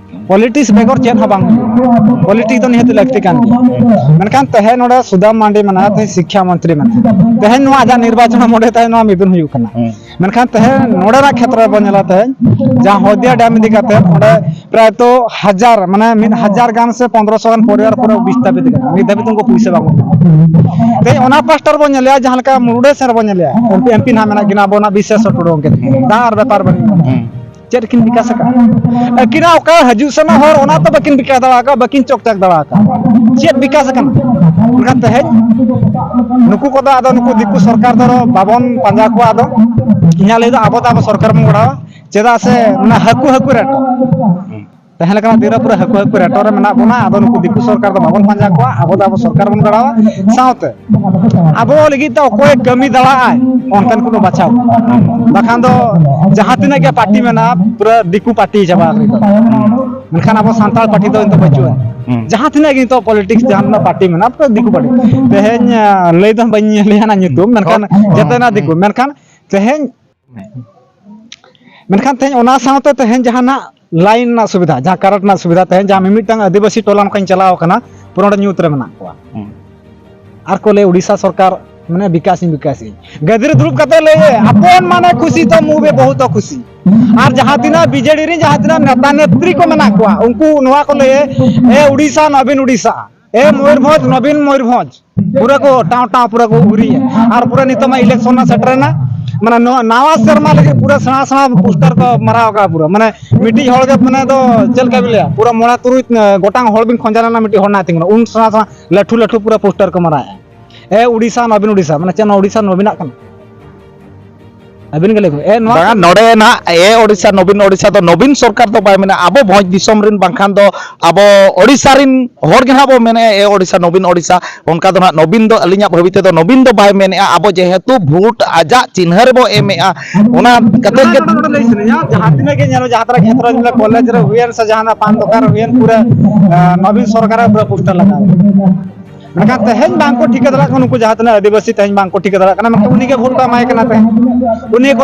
ᱯᱚᱞᱤᱴᱤᱠᱥ ᱵᱮᱜᱚᱨ ᱪᱮᱫ ᱦᱚᱸ ᱵᱟᱝ ᱦᱩᱭᱩᱜᱼᱟ᱾ ᱯᱚᱞᱤᱴᱤᱠᱥ ᱫᱚ ᱱᱤᱦᱟᱹᱛ ᱞᱟᱹᱠᱛᱤ ᱠᱟᱱ ᱜᱮᱭᱟ᱾ ᱢᱮᱱᱠᱷᱟᱱ ᱛᱮᱦᱮᱧ ᱱᱚᱰᱮ ᱥᱩᱫᱟᱢ ᱢᱟᱱᱰᱤ ᱢᱮᱱᱟᱭᱟ, ᱛᱮᱦᱮᱧ ᱥᱤᱠᱠᱷᱟ ᱢᱚᱱᱛᱨᱤ ᱢᱮᱱᱟᱭᱟ, ᱛᱮᱦᱮᱧ ᱱᱚᱣᱟ ᱟᱡᱟᱜ ᱱᱤᱨᱵᱟᱪᱚᱱ ᱢᱚᱱᱰᱮ ᱛᱮᱦᱮᱧ ᱱᱚᱣᱟ ᱢᱤᱫᱩᱱ ᱦᱩᱭᱩᱜ ᱠᱟᱱᱟ᱾ ᱦᱩᱸ᱾ ᱢᱮᱱᱠᱷᱟᱱ ᱛᱮᱦᱮᱧ ᱱᱚᱰᱮᱱᱟᱜ ᱠᱷᱮᱛᱨᱚ ᱨᱮᱵᱚᱱ ᱧᱮᱞᱟ, ᱛᱮᱦᱮᱧ ᱡᱟᱦᱟᱸ ᱦᱚᱫᱤᱭᱟ ᱰᱮᱢ ᱤᱫᱤ ᱠᱟᱛᱮ ᱚᱸᱰᱮ ᱯᱨᱟᱭᱛᱚ ᱦᱟᱡᱟᱨ, ᱢᱟᱱᱮ ᱢᱤᱫ ᱦᱟᱡᱟᱨ ᱜᱟᱱ ᱥᱮ ᱯᱚᱱᱨᱚᱥᱚ ᱜᱟᱱ ᱯᱚᱨᱤᱵᱟᱨ ᱯᱩᱨᱟᱹ ᱵᱤᱥᱛᱷᱟᱯᱤᱛ ᱠᱟᱱᱟ, ᱱᱤᱛ ᱫᱷᱟᱹᱵᱤᱡ ᱛᱮ ᱩᱱᱠᱩ ᱯᱩᱭᱥᱟᱹ ᱵᱟᱝ ᱠᱚ ᱮᱢᱟ᱾ ᱛᱮᱦᱮᱧ ᱚᱱᱟ ᱯᱟᱥᱴᱟ ᱨᱮᱵᱚᱱ ᱧᱮᱞᱮᱜᱼᱟ, ᱡᱟᱦᱟᱸ ᱞᱮᱠᱟ ᱢᱩᱨᱩᱰᱮ ᱥᱮᱫ ᱨᱮᱵᱚᱱ ᱧᱮᱞᱮᱜᱼᱟ, ᱮᱢᱯᱤ ᱱᱟᱦᱟᱜ ᱢᱮᱱᱟᱜ ᱠᱤᱱᱟ ᱟᱵᱚᱱᱟᱜ ᱵᱤᱥᱥᱟᱥ ᱴᱩᱰᱩ ᱜᱚᱢᱠᱮ, ᱫᱟᱜ ᱟᱨ ᱵᱮᱯᱟᱨ ᱵᱟᱹᱱᱩᱜ᱾ ᱦᱩᱸ᱾ ᱪᱮᱫ ᱠᱤᱱ ᱵᱤᱠᱟᱥ ᱟᱠᱟᱫ? ᱟᱹᱠᱤᱱᱟᱜ ᱚᱠᱟ ᱦᱤᱡᱩᱜ ᱥᱮᱱᱚᱜ ᱦᱚᱨ, ᱚᱱᱟ ᱛᱚ ᱵᱟᱹᱠᱤᱱ ᱵᱤᱠᱟᱥ ᱫᱟᱲᱮ ᱟᱠᱟᱫ, ᱵᱟᱹᱠᱤᱱ ᱪᱚᱠᱪᱟᱠ ᱫᱟᱲᱮ ᱟᱠᱟᱫ᱾ ᱪᱮᱫ ᱵᱤᱠᱟᱥ ᱟᱠᱟᱱᱟ? ᱢᱮᱱᱠᱷᱟᱱ ᱛᱮᱦᱮᱧ ᱱᱩᱠᱩ ᱠᱚᱫᱚ ᱟᱫᱚ ᱱᱩᱠᱩ ᱫᱤᱠᱩ ᱥᱚᱨᱠᱟᱨ ᱫᱚ ᱵᱟᱵᱚᱱ ᱯᱟᱸᱡᱟ ᱠᱚᱣᱟ᱾ ᱟᱫᱚ ᱤᱧᱟᱹᱜ ᱞᱟᱹᱭ ᱫᱚ ᱟᱵᱚ ᱫᱚ ᱟᱵᱚ ᱥᱚᱨᱠᱟᱨ ᱵᱚᱱ ᱜᱚᱲᱟᱣᱟ᱾ ᱪᱮᱫᱟᱜ ᱥᱮ ᱚᱱᱟ ᱦᱟᱹᱠᱩ, ᱦᱟᱹᱠᱩ ᱨᱮᱴᱚ ᱛᱟᱦᱮᱸ ᱞᱮᱠᱟᱱᱟᱜ ᱫᱤᱱ ᱨᱮ ᱯᱩᱨᱟᱹ ᱦᱟᱹᱠᱩ, ᱦᱟᱹᱠᱩ ᱨᱮᱴᱚ ᱨᱮ ᱢᱮᱱᱟᱜ ᱵᱚᱱᱟ᱾ ᱟᱫᱚ ᱱᱩᱠᱩ ᱫᱤᱠᱩ ᱥᱚᱨᱠᱟᱨ ᱫᱚ ᱵᱟᱵᱚᱱ ᱯᱟᱸᱡᱟ ᱠᱚᱣᱟ, ᱟᱵᱚ ᱫᱚ ᱟᱵᱚ ᱥᱚᱨᱠᱟᱨ ᱵᱚᱱ ᱜᱚᱲᱟᱣᱟ᱾ ᱥᱟᱶᱛᱮ ᱟᱵᱚ ᱞᱟᱹᱜᱤᱫ ᱛᱮ ᱚᱠᱚᱭ ᱠᱟᱹᱢᱤ ᱫᱟᱲᱮᱭᱟᱜᱼᱟᱭ, ᱚᱱᱠᱟᱱ ᱠᱚᱫᱚ ᱵᱟᱪᱷᱟᱣ᱾ ᱵᱟᱠᱷᱟᱱ ᱫᱚ ᱡᱟᱦᱟᱸ ᱛᱤᱱᱟᱹᱜ ᱜᱮ ᱯᱟᱨᱴᱤ ᱢᱮᱱᱟᱜᱼᱟ, ᱯᱩᱨᱟᱹ ᱫᱤᱠᱩ ᱯᱟᱨᱴᱤ ᱪᱟᱵᱟ ᱟᱠᱟᱱᱟ᱾ ᱢᱮᱱᱠᱷᱟᱱ ᱟᱵᱚ ᱥᱟᱱᱛᱟᱲ ᱯᱟᱨᱴᱤ ᱫᱚ ᱱᱤᱛᱚᱜ ᱵᱟᱹᱪᱩᱜᱼᱟ᱾ ᱦᱩᱸ᱾ ᱡᱟᱦᱟᱸ ᱛᱤᱱᱟᱹᱜ ᱜᱮ ᱱᱤᱛᱚᱜ ᱯᱚᱞᱤᱴᱤᱠᱥ, ᱡᱟᱦᱟᱸ ᱛᱤᱱᱟᱹᱜ ᱯᱟᱨᱴᱤ ᱢᱮᱱᱟᱜᱼᱟ, ᱯᱩᱨᱟᱹ ᱫᱤᱠᱩ ᱯᱟᱨᱴᱤ᱾ ᱛᱮᱦᱮᱧ, ᱟᱸ, ᱞᱟᱹᱭ ᱫᱚ ᱵᱟᱹᱧ ᱞᱟᱹᱭᱟ ᱱᱟᱜ ᱧᱩᱛᱩᱢ, ᱢᱮᱱᱠᱷᱟᱱ ᱦᱩᱸ᱾ ᱡᱚᱛᱚᱱᱟᱜ ᱫᱤᱠᱩ᱾ ᱢᱮᱱᱠᱷᱟᱱ ᱛᱮᱦᱮᱧ, ᱢᱮᱱᱠᱷᱟᱱ ᱛᱮᱦᱮᱧ ᱚᱱᱟ ᱥᱟᱶᱛᱮ ᱛᱮᱦᱮᱧ ᱡᱟᱦᱟᱸ ᱱᱟᱜ ᱞᱟᱭᱤᱱ ᱨᱮᱱᱟᱜ ᱥᱩᱵᱤᱫᱷᱟ, ᱡᱟᱦᱟᱸ ᱠᱟᱨᱮᱱᱴ ᱨᱮᱱᱟᱜ ᱥᱩᱵᱤᱫᱷᱟ, ᱛᱮᱦᱮᱧ ᱡᱟᱦᱟᱸ ᱢᱤᱢᱤᱫᱴᱟᱝ ᱟᱹᱫᱤᱵᱟᱹᱥᱤ ᱴᱚᱞᱟ ᱚᱱᱠᱟᱧ ᱪᱟᱞᱟᱣ ᱟᱠᱟᱱᱟ, ᱯᱩᱨᱟᱹ ᱚᱸᱰᱮ ᱧᱩᱛ ᱨᱮ ᱢᱮᱱᱟᱜ ᱠᱚᱣᱟ᱾ ᱦᱩᱸ᱾ ᱟᱨ ᱠᱚ ᱞᱟᱹᱭ, "ᱩᱰᱤᱥᱟ ᱥᱚᱨᱠᱟᱨ ᱢᱟᱱᱮ ᱵᱤᱠᱟᱥ ᱤᱧ, ᱵᱤᱠᱟᱥ ᱤᱧ᱾" ᱜᱟᱹᱫᱤᱨ ᱫᱩᱲᱩᱵ ᱠᱟᱛᱮ ᱞᱟᱹᱭ, "ᱟᱯᱚᱱ ᱢᱟᱱᱮ ᱠᱷᱩᱥᱤ ᱛᱚ ᱢᱩ ᱵᱮ ᱵᱚᱦᱩᱛ ᱠᱷᱩᱥᱤ᱾" ᱟᱨ ᱡᱟᱦᱟᱸ ᱛᱤᱱᱟᱹᱜ ᱵᱤᱡᱮᱰᱤ ᱨᱮᱱ ᱡᱟᱦᱟᱸ ᱛᱤᱱᱟᱹᱜ ᱱᱮᱛᱟ ᱱᱮᱛᱨᱤ ᱠᱚ ᱢᱮᱱᱟᱜ ᱠᱚᱣᱟ, ᱩᱱᱠᱩ ᱱᱚᱣᱟ ᱠᱚ ᱞᱟᱹᱭᱟ, "ᱮ ᱩᱰᱤᱥᱟ, ᱱᱚᱵᱤᱱ ᱩᱰᱤᱥᱟ, ᱮ ᱢᱚᱭᱩᱨᱵᱷᱚᱸᱡᱽ, ᱱᱚᱵᱤᱱ ᱢᱚᱭᱩᱨᱵᱷᱚᱸᱡᱽ᱾" ᱯᱩᱨᱟᱹ ᱠᱚ ᱴᱟᱶ ᱴᱟᱶ ᱯᱩᱨᱟᱹ ᱠᱚ ᱩᱜᱩᱨᱤᱭᱟ᱾ ᱟᱨ ᱯᱩᱨᱟᱹ ᱱᱤᱛᱚᱜ ᱢᱟ ᱤᱞᱮᱠᱥᱚᱱ ᱢᱟ ᱥᱮᱴᱮᱨᱮᱱᱟ, ᱢᱟᱱᱮ ᱱᱚᱣᱟ ᱱᱟᱣᱟ ᱥᱮᱨᱢᱟ ᱞᱟᱹᱜᱤᱫ ᱯᱩᱨᱟᱹ ᱥᱮᱬᱟ ᱥᱮᱬᱟ ᱯᱳᱥᱴᱟᱨ ᱠᱚ ᱢᱟᱨᱟᱣ ᱟᱠᱟᱫᱼᱟ ᱯᱩᱨᱟᱹ᱾ ᱢᱟᱱᱮ ᱢᱤᱫᱴᱤᱡ ᱦᱚᱲ ᱜᱮ, ᱢᱟᱱᱮ ᱫᱚ ᱪᱮᱫ ᱞᱮᱠᱟ ᱵᱤᱱ ᱞᱟᱹᱭᱟ, ᱯᱩᱨᱟᱹ ᱢᱚᱬᱮ ᱛᱩᱨᱩᱭ, ᱮ, ᱜᱚᱴᱟᱝ ᱦᱚᱲ ᱵᱤᱱ ᱠᱷᱚᱸᱡᱟ ᱞᱮᱱᱟ, ᱢᱤᱫᱴᱤᱡ ᱦᱚᱲ ᱱᱟᱭ ᱛᱤᱸᱜᱩᱱᱟ, ᱩᱱ ᱥᱮᱬᱟ ᱥᱮᱬᱟ ᱞᱟᱹᱴᱩ ᱞᱟᱹᱴᱩ ᱯᱩᱨᱟᱹ ᱯᱳᱥᱴᱟᱨ ᱠᱚ ᱢᱟᱨᱟᱣᱮᱫᱼᱟ᱾ ᱮ ᱩᱰᱤᱥᱟ, ᱱᱚᱵᱤᱱ ᱩᱰᱤᱥᱟ, ᱢᱟᱱᱮ ᱪᱮᱫ ᱱᱚᱣᱟ ᱩᱰᱤᱥᱟ ᱱᱚᱵᱤᱱᱟᱜ ᱠᱟᱱᱟ? ᱟᱹᱵᱤᱱ ᱜᱮ ᱞᱟᱹᱭ ᱵᱤᱱ᱾ ᱮ, ᱱᱚᱣᱟ ᱵᱟᱝᱟ, ᱱᱚᱰᱮ ᱱᱟᱦᱟᱜ ᱮ ᱳᱰᱤᱥᱟ, ᱱᱚᱵᱤᱱ ᱳᱰᱤᱥᱟ ᱫᱚ ᱱᱚᱵᱤᱱ ᱥᱚᱨᱠᱟᱨ ᱫᱚ ᱵᱟᱭ ᱢᱮᱱᱟ, ᱟᱵᱚ ᱵᱷᱚᱸᱡᱽ ᱫᱤᱥᱚᱢ ᱨᱮᱱ, ᱵᱟᱝᱠᱷᱟᱱ ᱫᱚ ᱟᱵᱚ ᱳᱰᱤᱥᱟ ᱨᱮᱱ ᱦᱚᱲ ᱜᱮ ᱱᱟᱦᱟᱜ ᱵᱚ ᱢᱮᱱᱮᱜᱼᱟ ᱮ ᱳᱰᱤᱥᱟ, ᱱᱚᱵᱤᱱ ᱳᱰᱤᱥᱟ᱾ ᱚᱱᱠᱟ ᱫᱚ ᱱᱟᱦᱟᱜ ᱱᱚᱵᱤᱱ ᱫᱚ ᱟᱹᱞᱤᱧᱟᱜ ᱵᱷᱟᱹᱵᱤ ᱛᱮᱫᱚ ᱱᱚᱵᱤᱱ ᱫᱚ ᱵᱟᱭ ᱢᱮᱱᱮᱜᱼᱟ᱾ ᱟᱵᱚ ᱡᱮᱦᱮᱛᱩ ᱵᱷᱳᱴ ᱟᱡᱟᱜ ᱪᱤᱱᱦᱟᱹ ᱨᱮᱵᱚ ᱮᱢᱮᱜᱼᱟ, ᱚᱱᱟ ᱠᱟᱛᱮ ᱜᱮ ᱱᱚᱰᱮ, ᱱᱚᱰᱮ ᱞᱟᱹᱭ ᱥᱟᱱᱟᱧᱟ, ᱡᱟᱦᱟᱸ ᱛᱤᱱᱟᱹᱜ ᱜᱮ ᱧᱮᱞᱚᱜ, ᱡᱟᱦᱟᱸ ᱛᱤᱱᱟᱹᱜ ᱠᱷᱮᱛᱨᱚ ᱧᱮᱞᱚᱜ, ᱠᱚᱞᱮᱡᱽ ᱨᱮ ᱦᱩᱭᱮᱱ ᱥᱮ ᱡᱟᱦᱟᱱᱟᱜ ᱯᱟᱱ ᱫᱚᱠᱟᱱ ᱨᱮ ᱦᱩᱭᱮᱱ, ᱯᱩᱨᱟᱹ, ᱮ, ᱱᱚᱵᱤᱱ ᱥᱚᱨᱠᱟᱨᱟᱜ ᱯᱩᱨᱟᱹ ᱯᱳᱥᱴᱟᱨ ᱞᱟᱜᱟᱣ᱾ ᱢᱮᱱᱠᱷᱟᱱ ᱛᱮᱦᱮᱧ ᱵᱟᱝ ᱠᱚ ᱴᱷᱤᱠᱟᱹ ᱫᱟᱲᱮᱭᱟᱜ ᱠᱟᱱᱟ, ᱱᱩᱠᱩ ᱡᱟᱦᱟᱸ ᱛᱤᱱᱟᱹᱜ ᱟᱹᱫᱤᱵᱟᱹᱥᱤ ᱛᱮᱦᱮᱧ ᱵᱟᱝ ᱠᱚ ᱴᱷᱤᱠᱟᱹ ᱫᱟᱲᱮᱭᱟᱜ ᱠᱟᱱᱟ, ᱢᱮᱱᱠᱷᱟᱱ ᱩᱱᱤ ᱜᱮ ᱵᱷᱳᱴ ᱠᱚ ᱮᱢᱟᱭ ᱠᱟᱱᱟ ᱛᱮᱦᱮᱧ᱾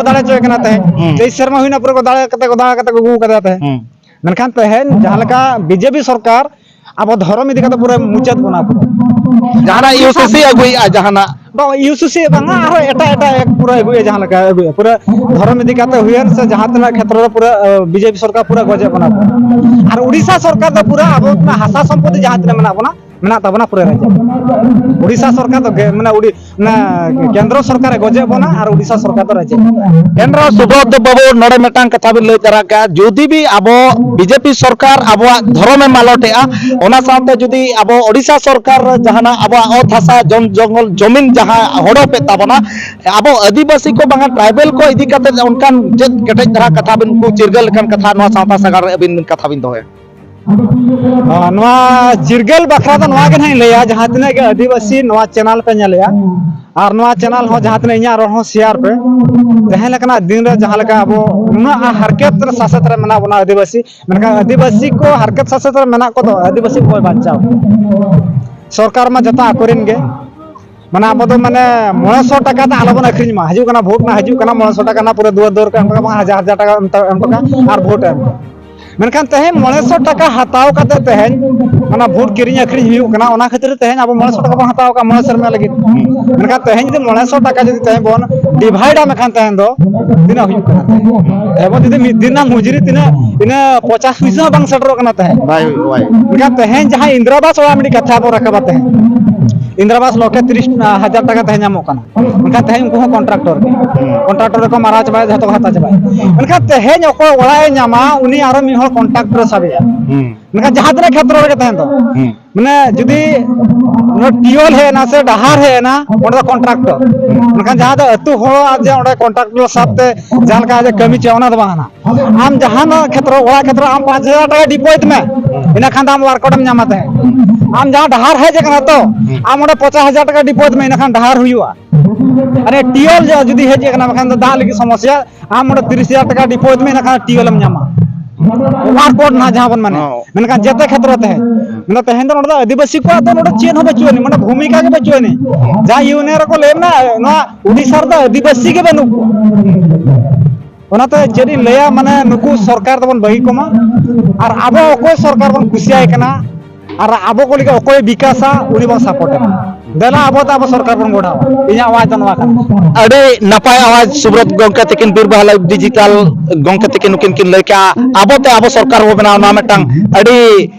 ᱦᱩᱸ᱾ ᱛᱮᱭᱤᱥ ᱥᱮᱨᱢᱟ ᱦᱩᱭᱱᱟ ᱯᱩᱨᱟᱹ ᱠᱚ ᱫᱟᱲᱮ ᱠᱟᱛᱮ ᱠᱚ, ᱫᱟᱲᱮ ᱠᱟᱛᱮ ᱠᱚ ᱟᱹᱜᱩ ᱠᱟᱫᱮᱭᱟ ᱛᱮᱦᱮᱧ᱾ ᱦᱩᱸ᱾ ᱢᱮᱱᱠᱷᱟᱱ ᱛᱮᱦᱮᱧ ᱡᱟᱦᱟᱸ ᱞᱮᱠᱟ ᱵᱤᱡᱮᱯᱤ ᱥᱚᱨᱠᱟᱨ ᱟᱵᱚ ᱫᱷᱚᱨᱚᱢ ᱤᱫᱤ ᱠᱟᱛᱮ ᱯᱩᱨᱟᱹ ᱢᱩᱪᱟᱹᱫ ᱵᱚᱱᱟ ᱯᱩᱨᱟᱹ᱾ ᱡᱟᱦᱟᱱᱟᱜ ᱤᱭᱩ ᱥᱤ ᱥᱤ ᱟᱹᱜᱩᱭᱮᱫᱼᱟ, ᱡᱟᱦᱟᱱᱟᱜ᱾ ᱵᱟᱝ, ᱤᱭᱩ ᱥᱤ ᱥᱤ ᱵᱟᱝᱟ, ᱟᱨᱦᱚᱸ ᱮᱴᱟᱜ ᱮᱴᱟᱜ ᱮᱠ ᱯᱩᱨᱟᱹ ᱟᱹᱜᱩᱭᱟ, ᱡᱟᱦᱟᱸ ᱞᱮᱠᱟ ᱟᱹᱜᱩᱭᱟ, ᱯᱩᱨᱟᱹ ᱫᱷᱚᱨᱚᱢ ᱤᱫᱤ ᱠᱟᱛᱮ ᱦᱩᱭᱮᱱ ᱥᱮ ᱡᱟᱦᱟᱸ ᱛᱤᱱᱟᱹᱜ ᱠᱷᱮᱛᱨᱚ ᱨᱮ ᱯᱩᱨᱟᱹ, ᱟᱹ, ᱵᱤᱡᱮᱯᱤ ᱥᱚᱨᱠᱟᱨ ᱯᱩᱨᱟᱹ ᱜᱚᱡᱮᱫ ᱵᱚᱱᱟ ᱯᱩᱨᱟᱹ᱾ ᱟᱨ ᱩᱰᱤᱥᱟ ᱥᱚᱨᱠᱟᱨ ᱫᱚ ᱯᱩᱨᱟᱹ ᱟᱵᱚ ᱦᱟᱥᱟ ᱥᱚᱢᱯᱚᱛᱤ ᱡᱟᱦᱟᱸ ᱛᱤᱱᱟᱹᱜ ᱢᱮᱱᱟᱜ ᱵᱚᱱᱟ, ᱢᱮᱱᱟᱜ ᱛᱟᱵᱚᱱᱟ ᱯᱩᱨᱟᱹ ᱨᱟᱡᱽ᱾ ᱩᱰᱤᱥᱟ ᱥᱚᱨᱠᱟᱨ ᱫᱚ ᱜᱮ-, ᱢᱟᱱᱮ ᱩᱰᱤ-, ᱚᱱᱟ ᱠᱮᱱᱫᱨᱚ ᱥᱚᱨᱠᱟᱨᱮ ᱜᱚᱡᱮᱫ ᱵᱚᱱᱟ ᱟᱨ ᱩᱰᱤᱥᱟ ᱥᱚᱨᱠᱟᱨ ᱫᱚ ᱨᱟᱡᱮᱫ ᱵᱚᱱᱟ᱾ ᱮᱱᱨᱮᱦᱚᱸ ᱥᱩᱵᱳᱫᱷ ᱵᱟᱹᱵᱩ, ᱱᱚᱰᱮ ᱢᱤᱫᱴᱟᱝ ᱠᱟᱛᱷᱟ ᱵᱤᱱ ᱞᱟᱹᱭ ᱛᱟᱨᱟ ᱠᱮᱜᱼᱟ, ᱡᱩᱫᱤ ᱵᱤ ᱟᱵᱚ ᱵᱤᱡᱮᱯᱤ ᱥᱚᱨᱠᱟᱨ ᱟᱵᱚᱣᱟᱜ ᱫᱷᱚᱨᱚᱢᱮ ᱢᱟᱞᱚᱴᱮᱜᱼᱟ, ᱚᱱᱟ ᱥᱟᱶᱛᱮ ᱡᱩᱫᱤ ᱟᱵᱚ ᱳᱰᱤᱥᱟ ᱥᱚᱨᱠᱟᱨ ᱡᱟᱦᱟᱱᱟᱜ ᱟᱵᱚᱣᱟᱜ ᱚᱛ ᱦᱟᱥᱟ, ᱡᱚᱱ ᱡᱚᱝᱜᱚᱞ, ᱡᱚᱢᱤᱱ ᱡᱟᱦᱟᱸ ᱦᱚᱲᱚᱯᱮᱫ ᱛᱟᱵᱚᱱᱟ, ᱟᱵᱚ ᱟᱹᱫᱤᱵᱟᱹᱥᱤ ᱠᱚ ᱵᱟᱝᱟ ᱴᱨᱟᱭᱵᱮᱞ ᱠᱚ ᱤᱫᱤ ᱠᱟᱛᱮ ᱚᱱᱠᱟᱱ ᱪᱮᱫ ᱠᱮᱴᱮᱡ ᱫᱷᱟᱨᱟ ᱠᱟᱛᱷᱟ ᱵᱤᱱ, ᱩᱱᱠᱩ ᱪᱤᱨᱜᱟᱹᱞ ᱞᱮᱠᱟᱱ ᱠᱟᱛᱷᱟ ᱱᱚᱣᱟ ᱥᱟᱶᱛᱟ ᱥᱟᱜᱟᱲ ᱨᱮ ᱟᱹᱵᱤᱱ ᱠᱟᱛᱷᱟ ᱵᱤᱱ ᱫᱚᱦᱚᱭᱟ? ᱟᱨ ᱱᱚᱣᱟ ᱪᱤᱨᱜᱟᱹᱞ ᱵᱟᱠᱷᱨᱟ ᱫᱚ ᱱᱚᱣᱟ ᱜᱮ ᱱᱟᱦᱟᱜ ᱤᱧ ᱞᱟᱹᱭᱟ, ᱡᱟᱦᱟᱸ ᱛᱤᱱᱟᱹᱜ ᱜᱮ ᱟᱹᱫᱤᱵᱟᱹᱥᱤ ᱱᱚᱣᱟ ᱪᱮᱱᱮᱞ ᱯᱮ ᱧᱮᱞᱮᱜᱼᱟ, ᱟᱨ ᱱᱚᱣᱟ ᱪᱮᱱᱮᱞ ᱦᱚᱸ ᱡᱟᱦᱟᱸ ᱛᱤᱱᱟᱹᱜ ᱤᱧᱟᱹᱜ ᱨᱚᱲ ᱦᱚᱸ ᱥᱮᱭᱟᱨ ᱯᱮ᱾ ᱛᱟᱦᱮᱸ ᱞᱮᱠᱟᱱᱟᱜ ᱫᱤᱱ ᱨᱮ ᱡᱟᱦᱟᱸ ᱞᱮᱠᱟ ᱟᱵᱚ ᱱᱩᱱᱟᱹᱜ ᱦᱟᱨᱠᱮᱛ ᱨᱮ ᱥᱟᱥᱮᱛ ᱨᱮ ᱢᱮᱱᱟᱜ ᱵᱚᱱᱟ ᱟᱹᱫᱤᱵᱟᱹᱥᱤ, ᱢᱮᱱᱠᱷᱟᱱ ᱟᱹᱫᱤᱵᱟᱹᱥᱤ ᱠᱚ ᱦᱟᱨᱠᱮᱛ ᱥᱟᱥᱮᱛ ᱨᱮ ᱢᱮᱱᱟᱜ ᱠᱚᱫᱚ ᱟᱹᱫᱤᱵᱟᱹᱥᱤ ᱠᱚ ᱵᱟᱧᱪᱟᱣ᱾ ᱥᱚᱨᱠᱟᱨ ᱢᱟ ᱡᱚᱛᱚ ᱟᱠᱚᱨᱮᱱ ᱜᱮ᱾ ᱢᱟᱱᱮ ᱟᱵᱚ ᱫᱚ ᱢᱟᱱᱮ ᱢᱚᱬᱮ ᱥᱚ ᱴᱟᱠᱟ ᱛᱮ ᱟᱞᱚ ᱵᱚᱱ ᱟᱹᱠᱷᱨᱤᱧ ᱢᱟ᱾ ᱦᱤᱡᱩᱜ ᱠᱟᱱᱟ, ᱵᱷᱳᱴ ᱱᱟ ᱦᱤᱡᱩᱜ ᱠᱟᱱᱟ, ᱢᱚᱬᱮ ᱥᱚ ᱴᱟᱠᱟ ᱱᱟ ᱯᱩᱨᱟᱹ ᱫᱩᱣᱟᱹᱨ ᱫᱩᱣᱟᱹᱨ ᱠᱚ ᱮᱢ ᱠᱟᱜ ᱵᱚᱱᱟ, ᱦᱟᱡᱟᱨ ᱦᱟᱡᱟᱨ ᱴᱟᱠᱟ ᱮᱢ ᱮᱢ ᱠᱟᱜ ᱟᱨ ᱵᱷᱳᱴ ᱮᱢ᱾ ᱢᱮᱱᱠᱷᱟᱱ ᱛᱮᱦᱮᱧ ᱢᱚᱬᱮ ᱥᱚ ᱴᱟᱠᱟ ᱦᱟᱛᱟᱣ ᱠᱟᱛᱮ ᱛᱮᱦᱮᱧ ᱚᱱᱟ ᱵᱷᱳᱴ ᱠᱤᱨᱤᱧ ᱟᱹᱠᱷᱨᱤᱧ ᱦᱩᱭᱩᱜ ᱠᱟᱱᱟ, ᱚᱱᱟ ᱠᱷᱟᱹᱛᱤᱨ ᱛᱮᱦᱮᱧ ᱟᱵᱚ ᱢᱚᱬᱮ ᱥᱚ ᱴᱟᱠᱟ ᱵᱚᱱ ᱦᱟᱛᱟᱣ ᱠᱟᱜᱼᱟ ᱢᱚᱬᱮ ᱥᱮᱨᱢᱟ ᱞᱟᱹᱜᱤᱫ᱾ ᱢᱮᱱᱠᱷᱟᱱ ᱛᱮᱦᱮᱧ ᱡᱩᱫᱤ ᱢᱚᱬᱮ ᱥᱚ ᱴᱟᱠᱟ ᱡᱩᱫᱤ ᱛᱮᱦᱮᱧ ᱵᱚᱱ ᱰᱤᱵᱷᱟᱭᱤᱰᱟ, ᱢᱮᱱᱠᱷᱟᱱ ᱛᱮᱦᱮᱧ ᱫᱚ ᱛᱤᱱᱟᱹᱜ ᱦᱩᱭᱩᱜ ᱠᱟᱱᱟ ᱛᱮᱦᱮᱧ? ᱮᱵᱚᱝ ᱡᱩᱫᱤ ᱢᱤᱫ ᱫᱤᱱ ᱨᱮᱱᱟᱜ ᱢᱚᱡᱩᱨᱤ ᱛᱤᱱᱟᱹᱜ, ᱤᱱᱟᱹ ᱯᱚᱪᱟᱥ ᱯᱩᱭᱥᱟᱹ ᱦᱚᱸ ᱵᱟᱝ ᱥᱮᱴᱮᱨᱚᱜ ᱠᱟᱱᱟ ᱛᱮᱦᱮᱧ᱾ ᱵᱟᱭ ᱦᱩᱭᱩᱜ, ᱵᱟᱭ ᱦᱩᱭᱩᱜ᱾ ᱢᱮᱱᱠᱷᱟᱱ ᱛᱮᱦᱮᱧ ᱡᱟᱦᱟᱸ ᱤᱱᱫᱨᱟᱵᱟᱥ ᱚᱲᱟᱜ ᱢᱤᱫᱴᱤᱡ ᱠᱟᱛᱷᱟ ᱵᱚᱱ ᱨᱟᱠᱟᱵᱟ ᱛᱮᱦᱮᱧ, ᱤᱱᱫᱨᱟᱵᱟᱥ ᱞᱚᱠᱷᱮ ᱛᱤᱨᱤᱥ ᱦᱟᱡᱟᱨ ᱴᱟᱠᱟ ᱛᱮᱦᱮᱧ ᱧᱟᱢᱚᱜ ᱠᱟᱱᱟ᱾ ᱢᱮᱱᱠᱷᱟᱱ ᱛᱮᱦᱮᱧ ᱩᱱᱠᱩ ᱦᱚᱸ ᱠᱚᱱᱴᱨᱟᱠᱴᱚᱨ ᱜᱮ᱾ ᱦᱩᱸ᱾ ᱠᱚᱱᱴᱨᱟᱠᱴᱚᱨ ᱨᱮᱠᱚ ᱢᱟᱨᱟᱣ ᱪᱟᱵᱟᱭᱟ, ᱡᱷᱚᱛᱚ ᱠᱚ ᱦᱟᱛᱟᱣ ᱪᱟᱵᱟᱭᱟ᱾ ᱢᱮᱱᱠᱷᱟᱱ ᱛᱮᱦᱮᱧ ᱚᱠᱚᱭ ᱚᱲᱟᱜ ᱮ ᱧᱟᱢᱟ, ᱩᱱᱤ ᱟᱨᱚ ᱢᱤᱫ ᱦᱚᱲ ᱠᱚᱱᱴᱨᱟᱠᱴᱚᱨ ᱮ ᱥᱟᱵᱮᱭᱟ᱾ ᱦᱩᱸ᱾ ᱢᱮᱱᱠᱷᱟᱱ ᱡᱟᱦᱟᱸ ᱛᱤᱱᱟᱹᱜ ᱠᱷᱮᱛᱨᱚ ᱨᱮᱜᱮ ᱛᱟᱦᱮᱱ ᱫᱚ, ᱦᱩᱸ᱾ ᱢᱟᱱᱮ ᱡᱩᱫᱤ ᱚᱱᱟ ᱴᱤᱭᱩᱵᱚᱭᱮᱞ ᱦᱮᱡ ᱮᱱᱟ ᱥᱮ ᱰᱟᱦᱟᱨ ᱦᱮᱡ ᱮᱱᱟ, ᱚᱸᱰᱮ ᱫᱚ ᱠᱚᱱᱴᱨᱟᱠᱴᱚᱨ᱾ ᱢᱮᱱᱠᱷᱟᱱ ᱡᱟᱦᱟᱸ ᱫᱚ ᱟᱹᱛᱩ ᱦᱚᱲᱟᱜ ᱡᱮ ᱚᱸᱰᱮ ᱠᱚᱱᱴᱨᱟᱠᱴᱚᱨ ᱥᱟᱵ ᱛᱮ ᱡᱟᱦᱟᱸ ᱞᱮᱠᱟ ᱟᱡᱟᱜ ᱠᱟᱹᱢᱤ ᱪᱮ, ᱚᱱᱟ ᱫᱚ ᱵᱟᱝ ᱠᱟᱱᱟ᱾ ᱟᱢ ᱡᱟᱦᱟᱱᱟᱜ ᱠᱷᱮᱛᱨᱚ, ᱚᱲᱟᱜ ᱠᱷᱮᱛᱨᱚ ᱟᱢ ᱯᱟᱸᱪ ᱦᱟᱡᱟᱨ ᱴᱟᱠᱟ ᱰᱤᱯᱚᱡᱤᱴ ᱢᱮ, ᱤᱱᱟᱹ ᱠᱷᱟᱱ ᱫᱚ ᱟᱢ ᱣᱟᱨᱠ ᱚᱨᱰᱟᱨ ᱮᱢ ᱧᱟᱢᱟ ᱛᱟᱦᱮᱸᱫ᱾ ᱟᱢ ᱡᱟᱦᱟᱸ ᱰᱟᱦᱟᱨ ᱦᱮᱡ ᱟᱠᱟᱱᱟ ᱛᱚ, ᱟᱢ ᱚᱸᱰᱮ ᱯᱚᱪᱟᱥ ᱦᱟᱡᱟᱨ ᱴᱟᱠᱟ ᱰᱤᱯᱚᱡᱤᱴ ᱢᱮ, ᱤᱱᱟᱹ ᱠᱷᱟᱱ ᱰᱟᱦᱟᱨ ᱦᱩᱭᱩᱜᱼᱟ᱾ ᱟᱨᱮ ᱴᱤᱭᱩᱵᱚᱭᱮᱞ ᱡᱩᱫᱤ ᱦᱮᱡ ᱟᱠᱟᱱᱟ, ᱵᱟᱠᱷᱟᱱ ᱫᱚ ᱫᱟᱜ ᱞᱟᱹᱜᱤᱫ ᱥᱚᱢᱚᱥᱥᱟ, ᱟᱢ ᱚᱸᱰᱮ ᱛᱤᱨᱤᱥ ᱦᱟᱡᱟᱨ ᱴᱟᱠᱟ ᱰᱤᱯᱚᱡᱤᱴ ᱢᱮ, ᱤᱱᱟᱹ ᱠᱷᱟᱱ ᱴᱤᱭᱩᱵᱚᱭᱮᱞ ᱮᱢ ᱧᱟᱢᱟ᱾ ᱚᱣᱟᱨᱠ ᱚᱨᱰᱟᱨ ᱱᱟᱦᱟᱜ ᱡᱟᱦᱟᱸ ᱵᱚᱱ ᱢᱮᱱᱟ, ᱦᱚᱸ᱾ ᱢᱮᱱᱠᱷᱟᱱ ᱡᱮᱛᱮ ᱠᱷᱮᱛᱨᱚ ᱛᱮᱦᱮᱧ, ᱢᱮᱱᱫᱚ ᱛᱮᱦᱮᱧ ᱫᱚ ᱱᱚᱰᱮ ᱫᱚ ᱟᱹᱫᱤᱵᱟᱹᱥᱤ ᱠᱚᱣᱟᱜ ᱫᱚ ᱱᱚᱰᱮ ᱪᱮᱫ ᱦᱚᱸ ᱵᱟᱹᱪᱩᱜ ᱟᱹᱱᱤᱡ, ᱢᱟᱱᱮ ᱵᱷᱩᱢᱤᱠᱟ ᱜᱮ ᱵᱟᱹᱪᱩᱜ ᱟᱹᱱᱤᱡ᱾ ᱡᱟᱦᱟᱸ ᱤᱭᱩᱱᱤᱭᱚᱱ ᱨᱮᱠᱚ ᱞᱟᱹᱭ ᱢᱮᱱᱟ, ᱱᱚᱣᱟ ᱩᱰᱤᱥᱟ ᱨᱮᱫᱚ ᱟᱹᱫᱤᱵᱟᱹᱥᱤ ᱜᱮ ᱵᱟᱹᱱᱩᱜ ᱠᱚᱣᱟ᱾ ᱚᱱᱟᱛᱮ ᱪᱮᱫ ᱤᱧ ᱞᱟᱹᱭᱟ, ᱢᱟᱱᱮ ᱱᱩᱠᱩ ᱥᱚᱨᱠᱟᱨ ᱫᱚᱵᱚᱱ ᱵᱟᱹᱜᱤ ᱠᱚᱢᱟ, ᱟᱨ ᱟᱵᱚ ᱚᱠᱚᱭ ᱥᱚᱨᱠᱟᱨ ᱵᱚᱱ ᱠᱩᱥᱤᱭᱟᱭ ᱠᱟᱱᱟ, ᱟᱨ ᱟᱵᱚ ᱠᱚ ᱞᱟᱹᱜᱤᱫ ᱚᱠᱚᱭ ᱵᱤᱠᱟᱥᱟ, ᱩᱱᱤ ᱵᱚᱱ ᱥᱟᱯᱳᱨᱴ ᱮᱢᱟ᱾ ᱫᱮᱞᱟ ᱟᱵᱚ ᱛᱮ ᱟᱵᱚ ᱥᱚᱨᱠᱟᱨ ᱵᱚᱱ ᱜᱚᱲᱦᱟᱣᱟ᱾ ᱤᱧᱟᱹᱜ ᱟᱣᱟᱡᱽ ᱫᱚ ᱱᱚᱣᱟ ᱠᱟᱱᱟ᱾ ᱟᱹᱰᱤ ᱱᱟᱯᱟᱭ ᱟᱣᱟᱡᱽ ᱥᱩᱵᱨᱚᱛ ᱜᱚᱢᱠᱮ ᱛᱤᱠᱤᱱ, ᱵᱤᱨ ᱵᱟᱦᱟ ᱞᱟᱭᱤᱵᱷ ᱰᱤᱡᱤᱴᱟᱞ ᱜᱚᱢᱠᱮ ᱛᱤᱠᱤᱱ ᱱᱩᱠᱤᱱ ᱠᱤᱱ ᱞᱟᱹᱭ ᱠᱮᱜᱼᱟ, ᱟᱵᱚ ᱛᱮ ᱟᱵᱚ ᱥᱚᱨᱠᱟᱨ ᱵᱚ ᱵᱮᱱᱟᱣᱟ᱾ ᱱᱚᱣᱟ ᱢᱤᱫᱴᱟᱝ ᱟᱹᱰᱤ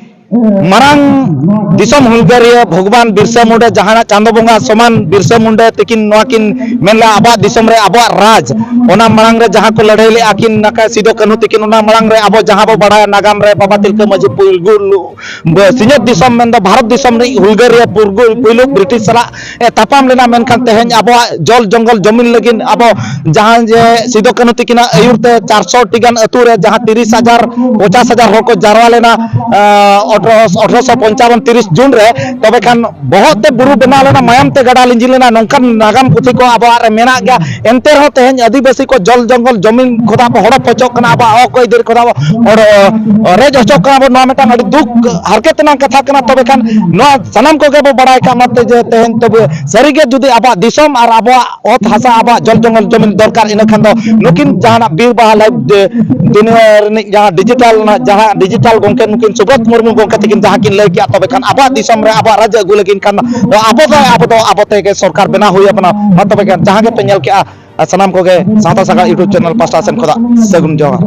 ᱢᱟᱨᱟᱝ ᱫᱤᱥᱚᱢ ᱦᱩᱞᱜᱟᱹᱨᱤᱭᱟᱹ ᱵᱷᱚᱜᱽᱵᱟᱱ ᱵᱤᱨᱥᱟ ᱢᱩᱱᱰᱟ, ᱡᱟᱦᱟᱱᱟᱜ ᱪᱟᱸᱫᱚ ᱵᱚᱸᱜᱟ ᱥᱚᱢᱟᱱ ᱵᱤᱨᱥᱟ ᱢᱩᱱᱰᱟ ᱛᱤᱠᱤᱱ ᱱᱚᱣᱟ ᱠᱤᱱ ᱢᱮᱱ ᱞᱮᱫᱼᱟ, ᱟᱵᱚᱣᱟᱜ ᱫᱤᱥᱚᱢ ᱨᱮ ᱟᱵᱚᱣᱟᱜ ᱨᱟᱡᱽ, ᱚᱱᱟ ᱢᱟᱲᱟᱝ ᱨᱮ ᱡᱟᱦᱟᱸ ᱠᱚ ᱞᱟᱹᱲᱦᱟᱹᱭ ᱞᱮᱫᱼᱟ ᱠᱤᱱ ᱱᱟᱠᱟ ᱥᱤᱫᱚ ᱠᱟᱹᱱᱦᱩ ᱛᱤᱠᱤᱱ, ᱚᱱᱟ ᱢᱟᱲᱟᱝ ᱨᱮ ᱟᱵᱚ ᱡᱟᱦᱟᱸ ᱵᱚ ᱵᱟᱲᱟᱭᱟ ᱱᱟᱜᱟᱢ ᱨᱮ ᱵᱟᱵᱟ ᱛᱤᱞᱠᱟᱹ ᱢᱟᱹᱡᱷᱤ ᱯᱩᱭᱞᱩ ᱥᱤᱧᱚᱛ ᱫᱤᱥᱚᱢ ᱢᱮᱱᱫᱚ ᱵᱷᱟᱨᱚᱛ ᱫᱤᱥᱚᱢ ᱨᱤᱱᱤᱡ ᱦᱩᱞᱜᱟᱹᱨᱤᱭᱟᱹ ᱯᱩᱨᱜᱩᱞ ᱯᱩᱭᱞᱩ ᱵᱨᱤᱴᱤᱥ ᱥᱟᱞᱟᱜ ᱮ ᱛᱟᱯᱟᱢ ᱞᱮᱱᱟ, ᱢᱮᱱᱠᱷᱟᱱ ᱛᱮᱦᱮᱧ ᱟᱵᱚᱣᱟᱜ ᱡᱚᱞ ᱡᱚᱝᱜᱚᱞ ᱡᱚᱢᱤᱱ ᱞᱟᱹᱜᱤᱫ ᱟᱵᱚ ᱡᱟᱦᱟᱸ ᱡᱮ ᱥᱤᱫᱚ ᱠᱟᱹᱱᱦᱩ ᱛᱤᱠᱤᱱᱟᱜ ᱟᱹᱭᱩᱨ ᱛᱮ ᱪᱟᱨᱥᱚ ᱴᱤ ᱜᱟᱱ ᱟᱹᱛᱩ ᱨᱮ ᱡᱟᱦᱟᱸ ᱛᱤᱨᱤᱥ ᱦᱟᱡᱟᱨ ᱯᱚᱧᱪᱟᱥ ᱦᱟᱡᱟᱨ ᱦᱚᱲ ᱠᱚ ᱡᱟᱨᱣᱟ ᱞᱮᱱᱟ, ᱟᱴᱷᱨᱚᱥᱚ ᱯᱚᱧᱪᱟᱵᱚᱱ ᱛᱤᱨᱤᱥ ᱡᱩᱱ ᱨᱮ, ᱛᱚᱵᱮ ᱠᱷᱟᱱ ᱵᱚᱦᱚᱜ ᱛᱮ ᱵᱩᱨᱩ ᱵᱮᱱᱟᱣ ᱞᱮᱱᱟ, ᱢᱟᱭᱟᱢ ᱛᱮ ᱜᱟᱰᱟ ᱞᱤᱸᱡᱤ ᱞᱮᱱᱟ, ᱱᱚᱝᱠᱟᱱ ᱱᱟᱜᱟᱢ ᱯᱩᱛᱷᱤ ᱠᱚ ᱟᱵᱚᱣᱟᱜ ᱨᱮ ᱢᱮᱱᱟᱜ ᱜᱮᱭᱟ᱾ ᱮᱱᱛᱮ ᱨᱮᱦᱚᱸ ᱛᱮᱦᱮᱧ ᱟᱹᱫᱤᱵᱟᱹᱥᱤ ᱠᱚ ᱡᱚᱞ ᱡᱚᱝᱜᱚᱞ ᱡᱚᱢᱤᱱ ᱠᱷᱚᱱᱟᱜ ᱵᱚ ᱦᱚᱲᱚ ᱯᱚᱪᱚᱜ ᱠᱟᱱᱟ, ᱟᱵᱚᱣᱟᱜ ᱦᱚᱠ ᱟᱹᱭᱫᱟᱹᱨ ᱠᱷᱚᱱᱟᱜ ᱵᱚ ᱦᱚᱲᱚ ᱨᱮᱡ ᱦᱚᱪᱚᱜ ᱠᱟᱱᱟ ᱵᱚ, ᱱᱚᱣᱟ ᱢᱤᱫᱴᱟᱝ ᱟᱹᱰᱤ ᱫᱩᱠ ᱦᱟᱨᱠᱮᱛ ᱨᱮᱱᱟᱜ ᱠᱟᱛᱷᱟ ᱠᱟᱱᱟ᱾ ᱛᱚᱵᱮ ᱠᱷᱟᱱ ᱱᱚᱣᱟ ᱥᱟᱱᱟᱢ ᱠᱚᱜᱮ ᱵᱚ ᱵᱟᱲᱟᱭ ᱠᱟᱜ ᱢᱟ ᱛᱮ ᱡᱮ ᱛᱮᱦᱮᱧ ᱛᱚᱵᱮ ᱥᱟᱹᱨᱤᱜᱮ ᱡᱩᱫᱤ ᱟᱵᱚᱣᱟᱜ ᱫᱤᱥᱚᱢ ᱟᱨ ᱟᱵᱚᱣᱟᱜ ᱚᱛ ᱦᱟᱥᱟ, ᱟᱵᱚᱣᱟᱜ ᱡᱚᱞ ᱡᱚᱝᱜᱚᱞ ᱡᱚᱢᱤᱱ ᱫᱚᱨᱠᱟᱨ, ᱤᱱᱟᱹ ᱠᱷᱟᱱ ᱫᱚ ᱱᱩᱠᱤᱱ ᱡᱟᱦᱟᱱᱟᱜ ᱵᱤᱨ ᱵᱟᱦᱟ ᱞᱟᱭᱤᱵᱷ ᱫᱩᱱᱤᱭᱟᱹ ᱨᱤᱱᱤᱡ ᱡᱟᱦᱟᱸ ᱰᱤᱡᱤᱴᱟᱞ ᱨᱮᱱᱟᱜ ᱡᱟᱦᱟᱸ ᱰᱤᱡᱤᱴᱟᱞ ᱜᱚᱢᱠᱮ ᱱᱩᱠᱤᱱ ᱥᱩᱵᱨᱚᱛ ᱢᱩᱨᱢᱩ ᱜᱚᱢᱠᱮ ᱛᱟᱹᱠᱤᱱ ᱡᱟᱦᱟᱸ ᱠᱤᱱ ᱞᱟᱹᱭ ᱠᱮᱜᱼᱟ, ᱛᱚᱵᱮ ᱠᱷᱟᱱ ᱟᱵᱚᱣᱟᱜ ᱫᱤᱥᱚᱢ ᱨᱮ ᱟᱵᱚᱣᱟᱜ ᱨᱟᱡᱽ ᱟᱹᱜᱩ ᱞᱟᱹᱜᱤᱫ ᱠᱷᱟᱱ ᱫᱚ ᱟᱵᱚ ᱫᱚ ᱟᱵᱚ ᱫᱚ ᱟᱵᱚ ᱛᱮᱜᱮ ᱥᱚᱨᱠᱟᱨ ᱵᱮᱱᱟᱣ ᱦᱩᱭ ᱟᱵᱚᱱᱟ᱾ ᱢᱟ ᱛᱚᱵᱮ ᱠᱷᱟᱱ ᱡᱟᱦᱟᱸ ᱜᱮᱯᱮ ᱧᱮᱞ ᱠᱮᱜᱼᱟ, ᱥᱟᱱᱛᱟᱲ ᱥᱟᱜᱟᱲ YouTube channel ᱯᱟᱦᱴᱟ ᱥᱮᱱ ᱠᱷᱚᱱᱟᱜ ᱥᱟᱹᱜᱩᱱ ᱡᱚᱦᱟᱨ᱾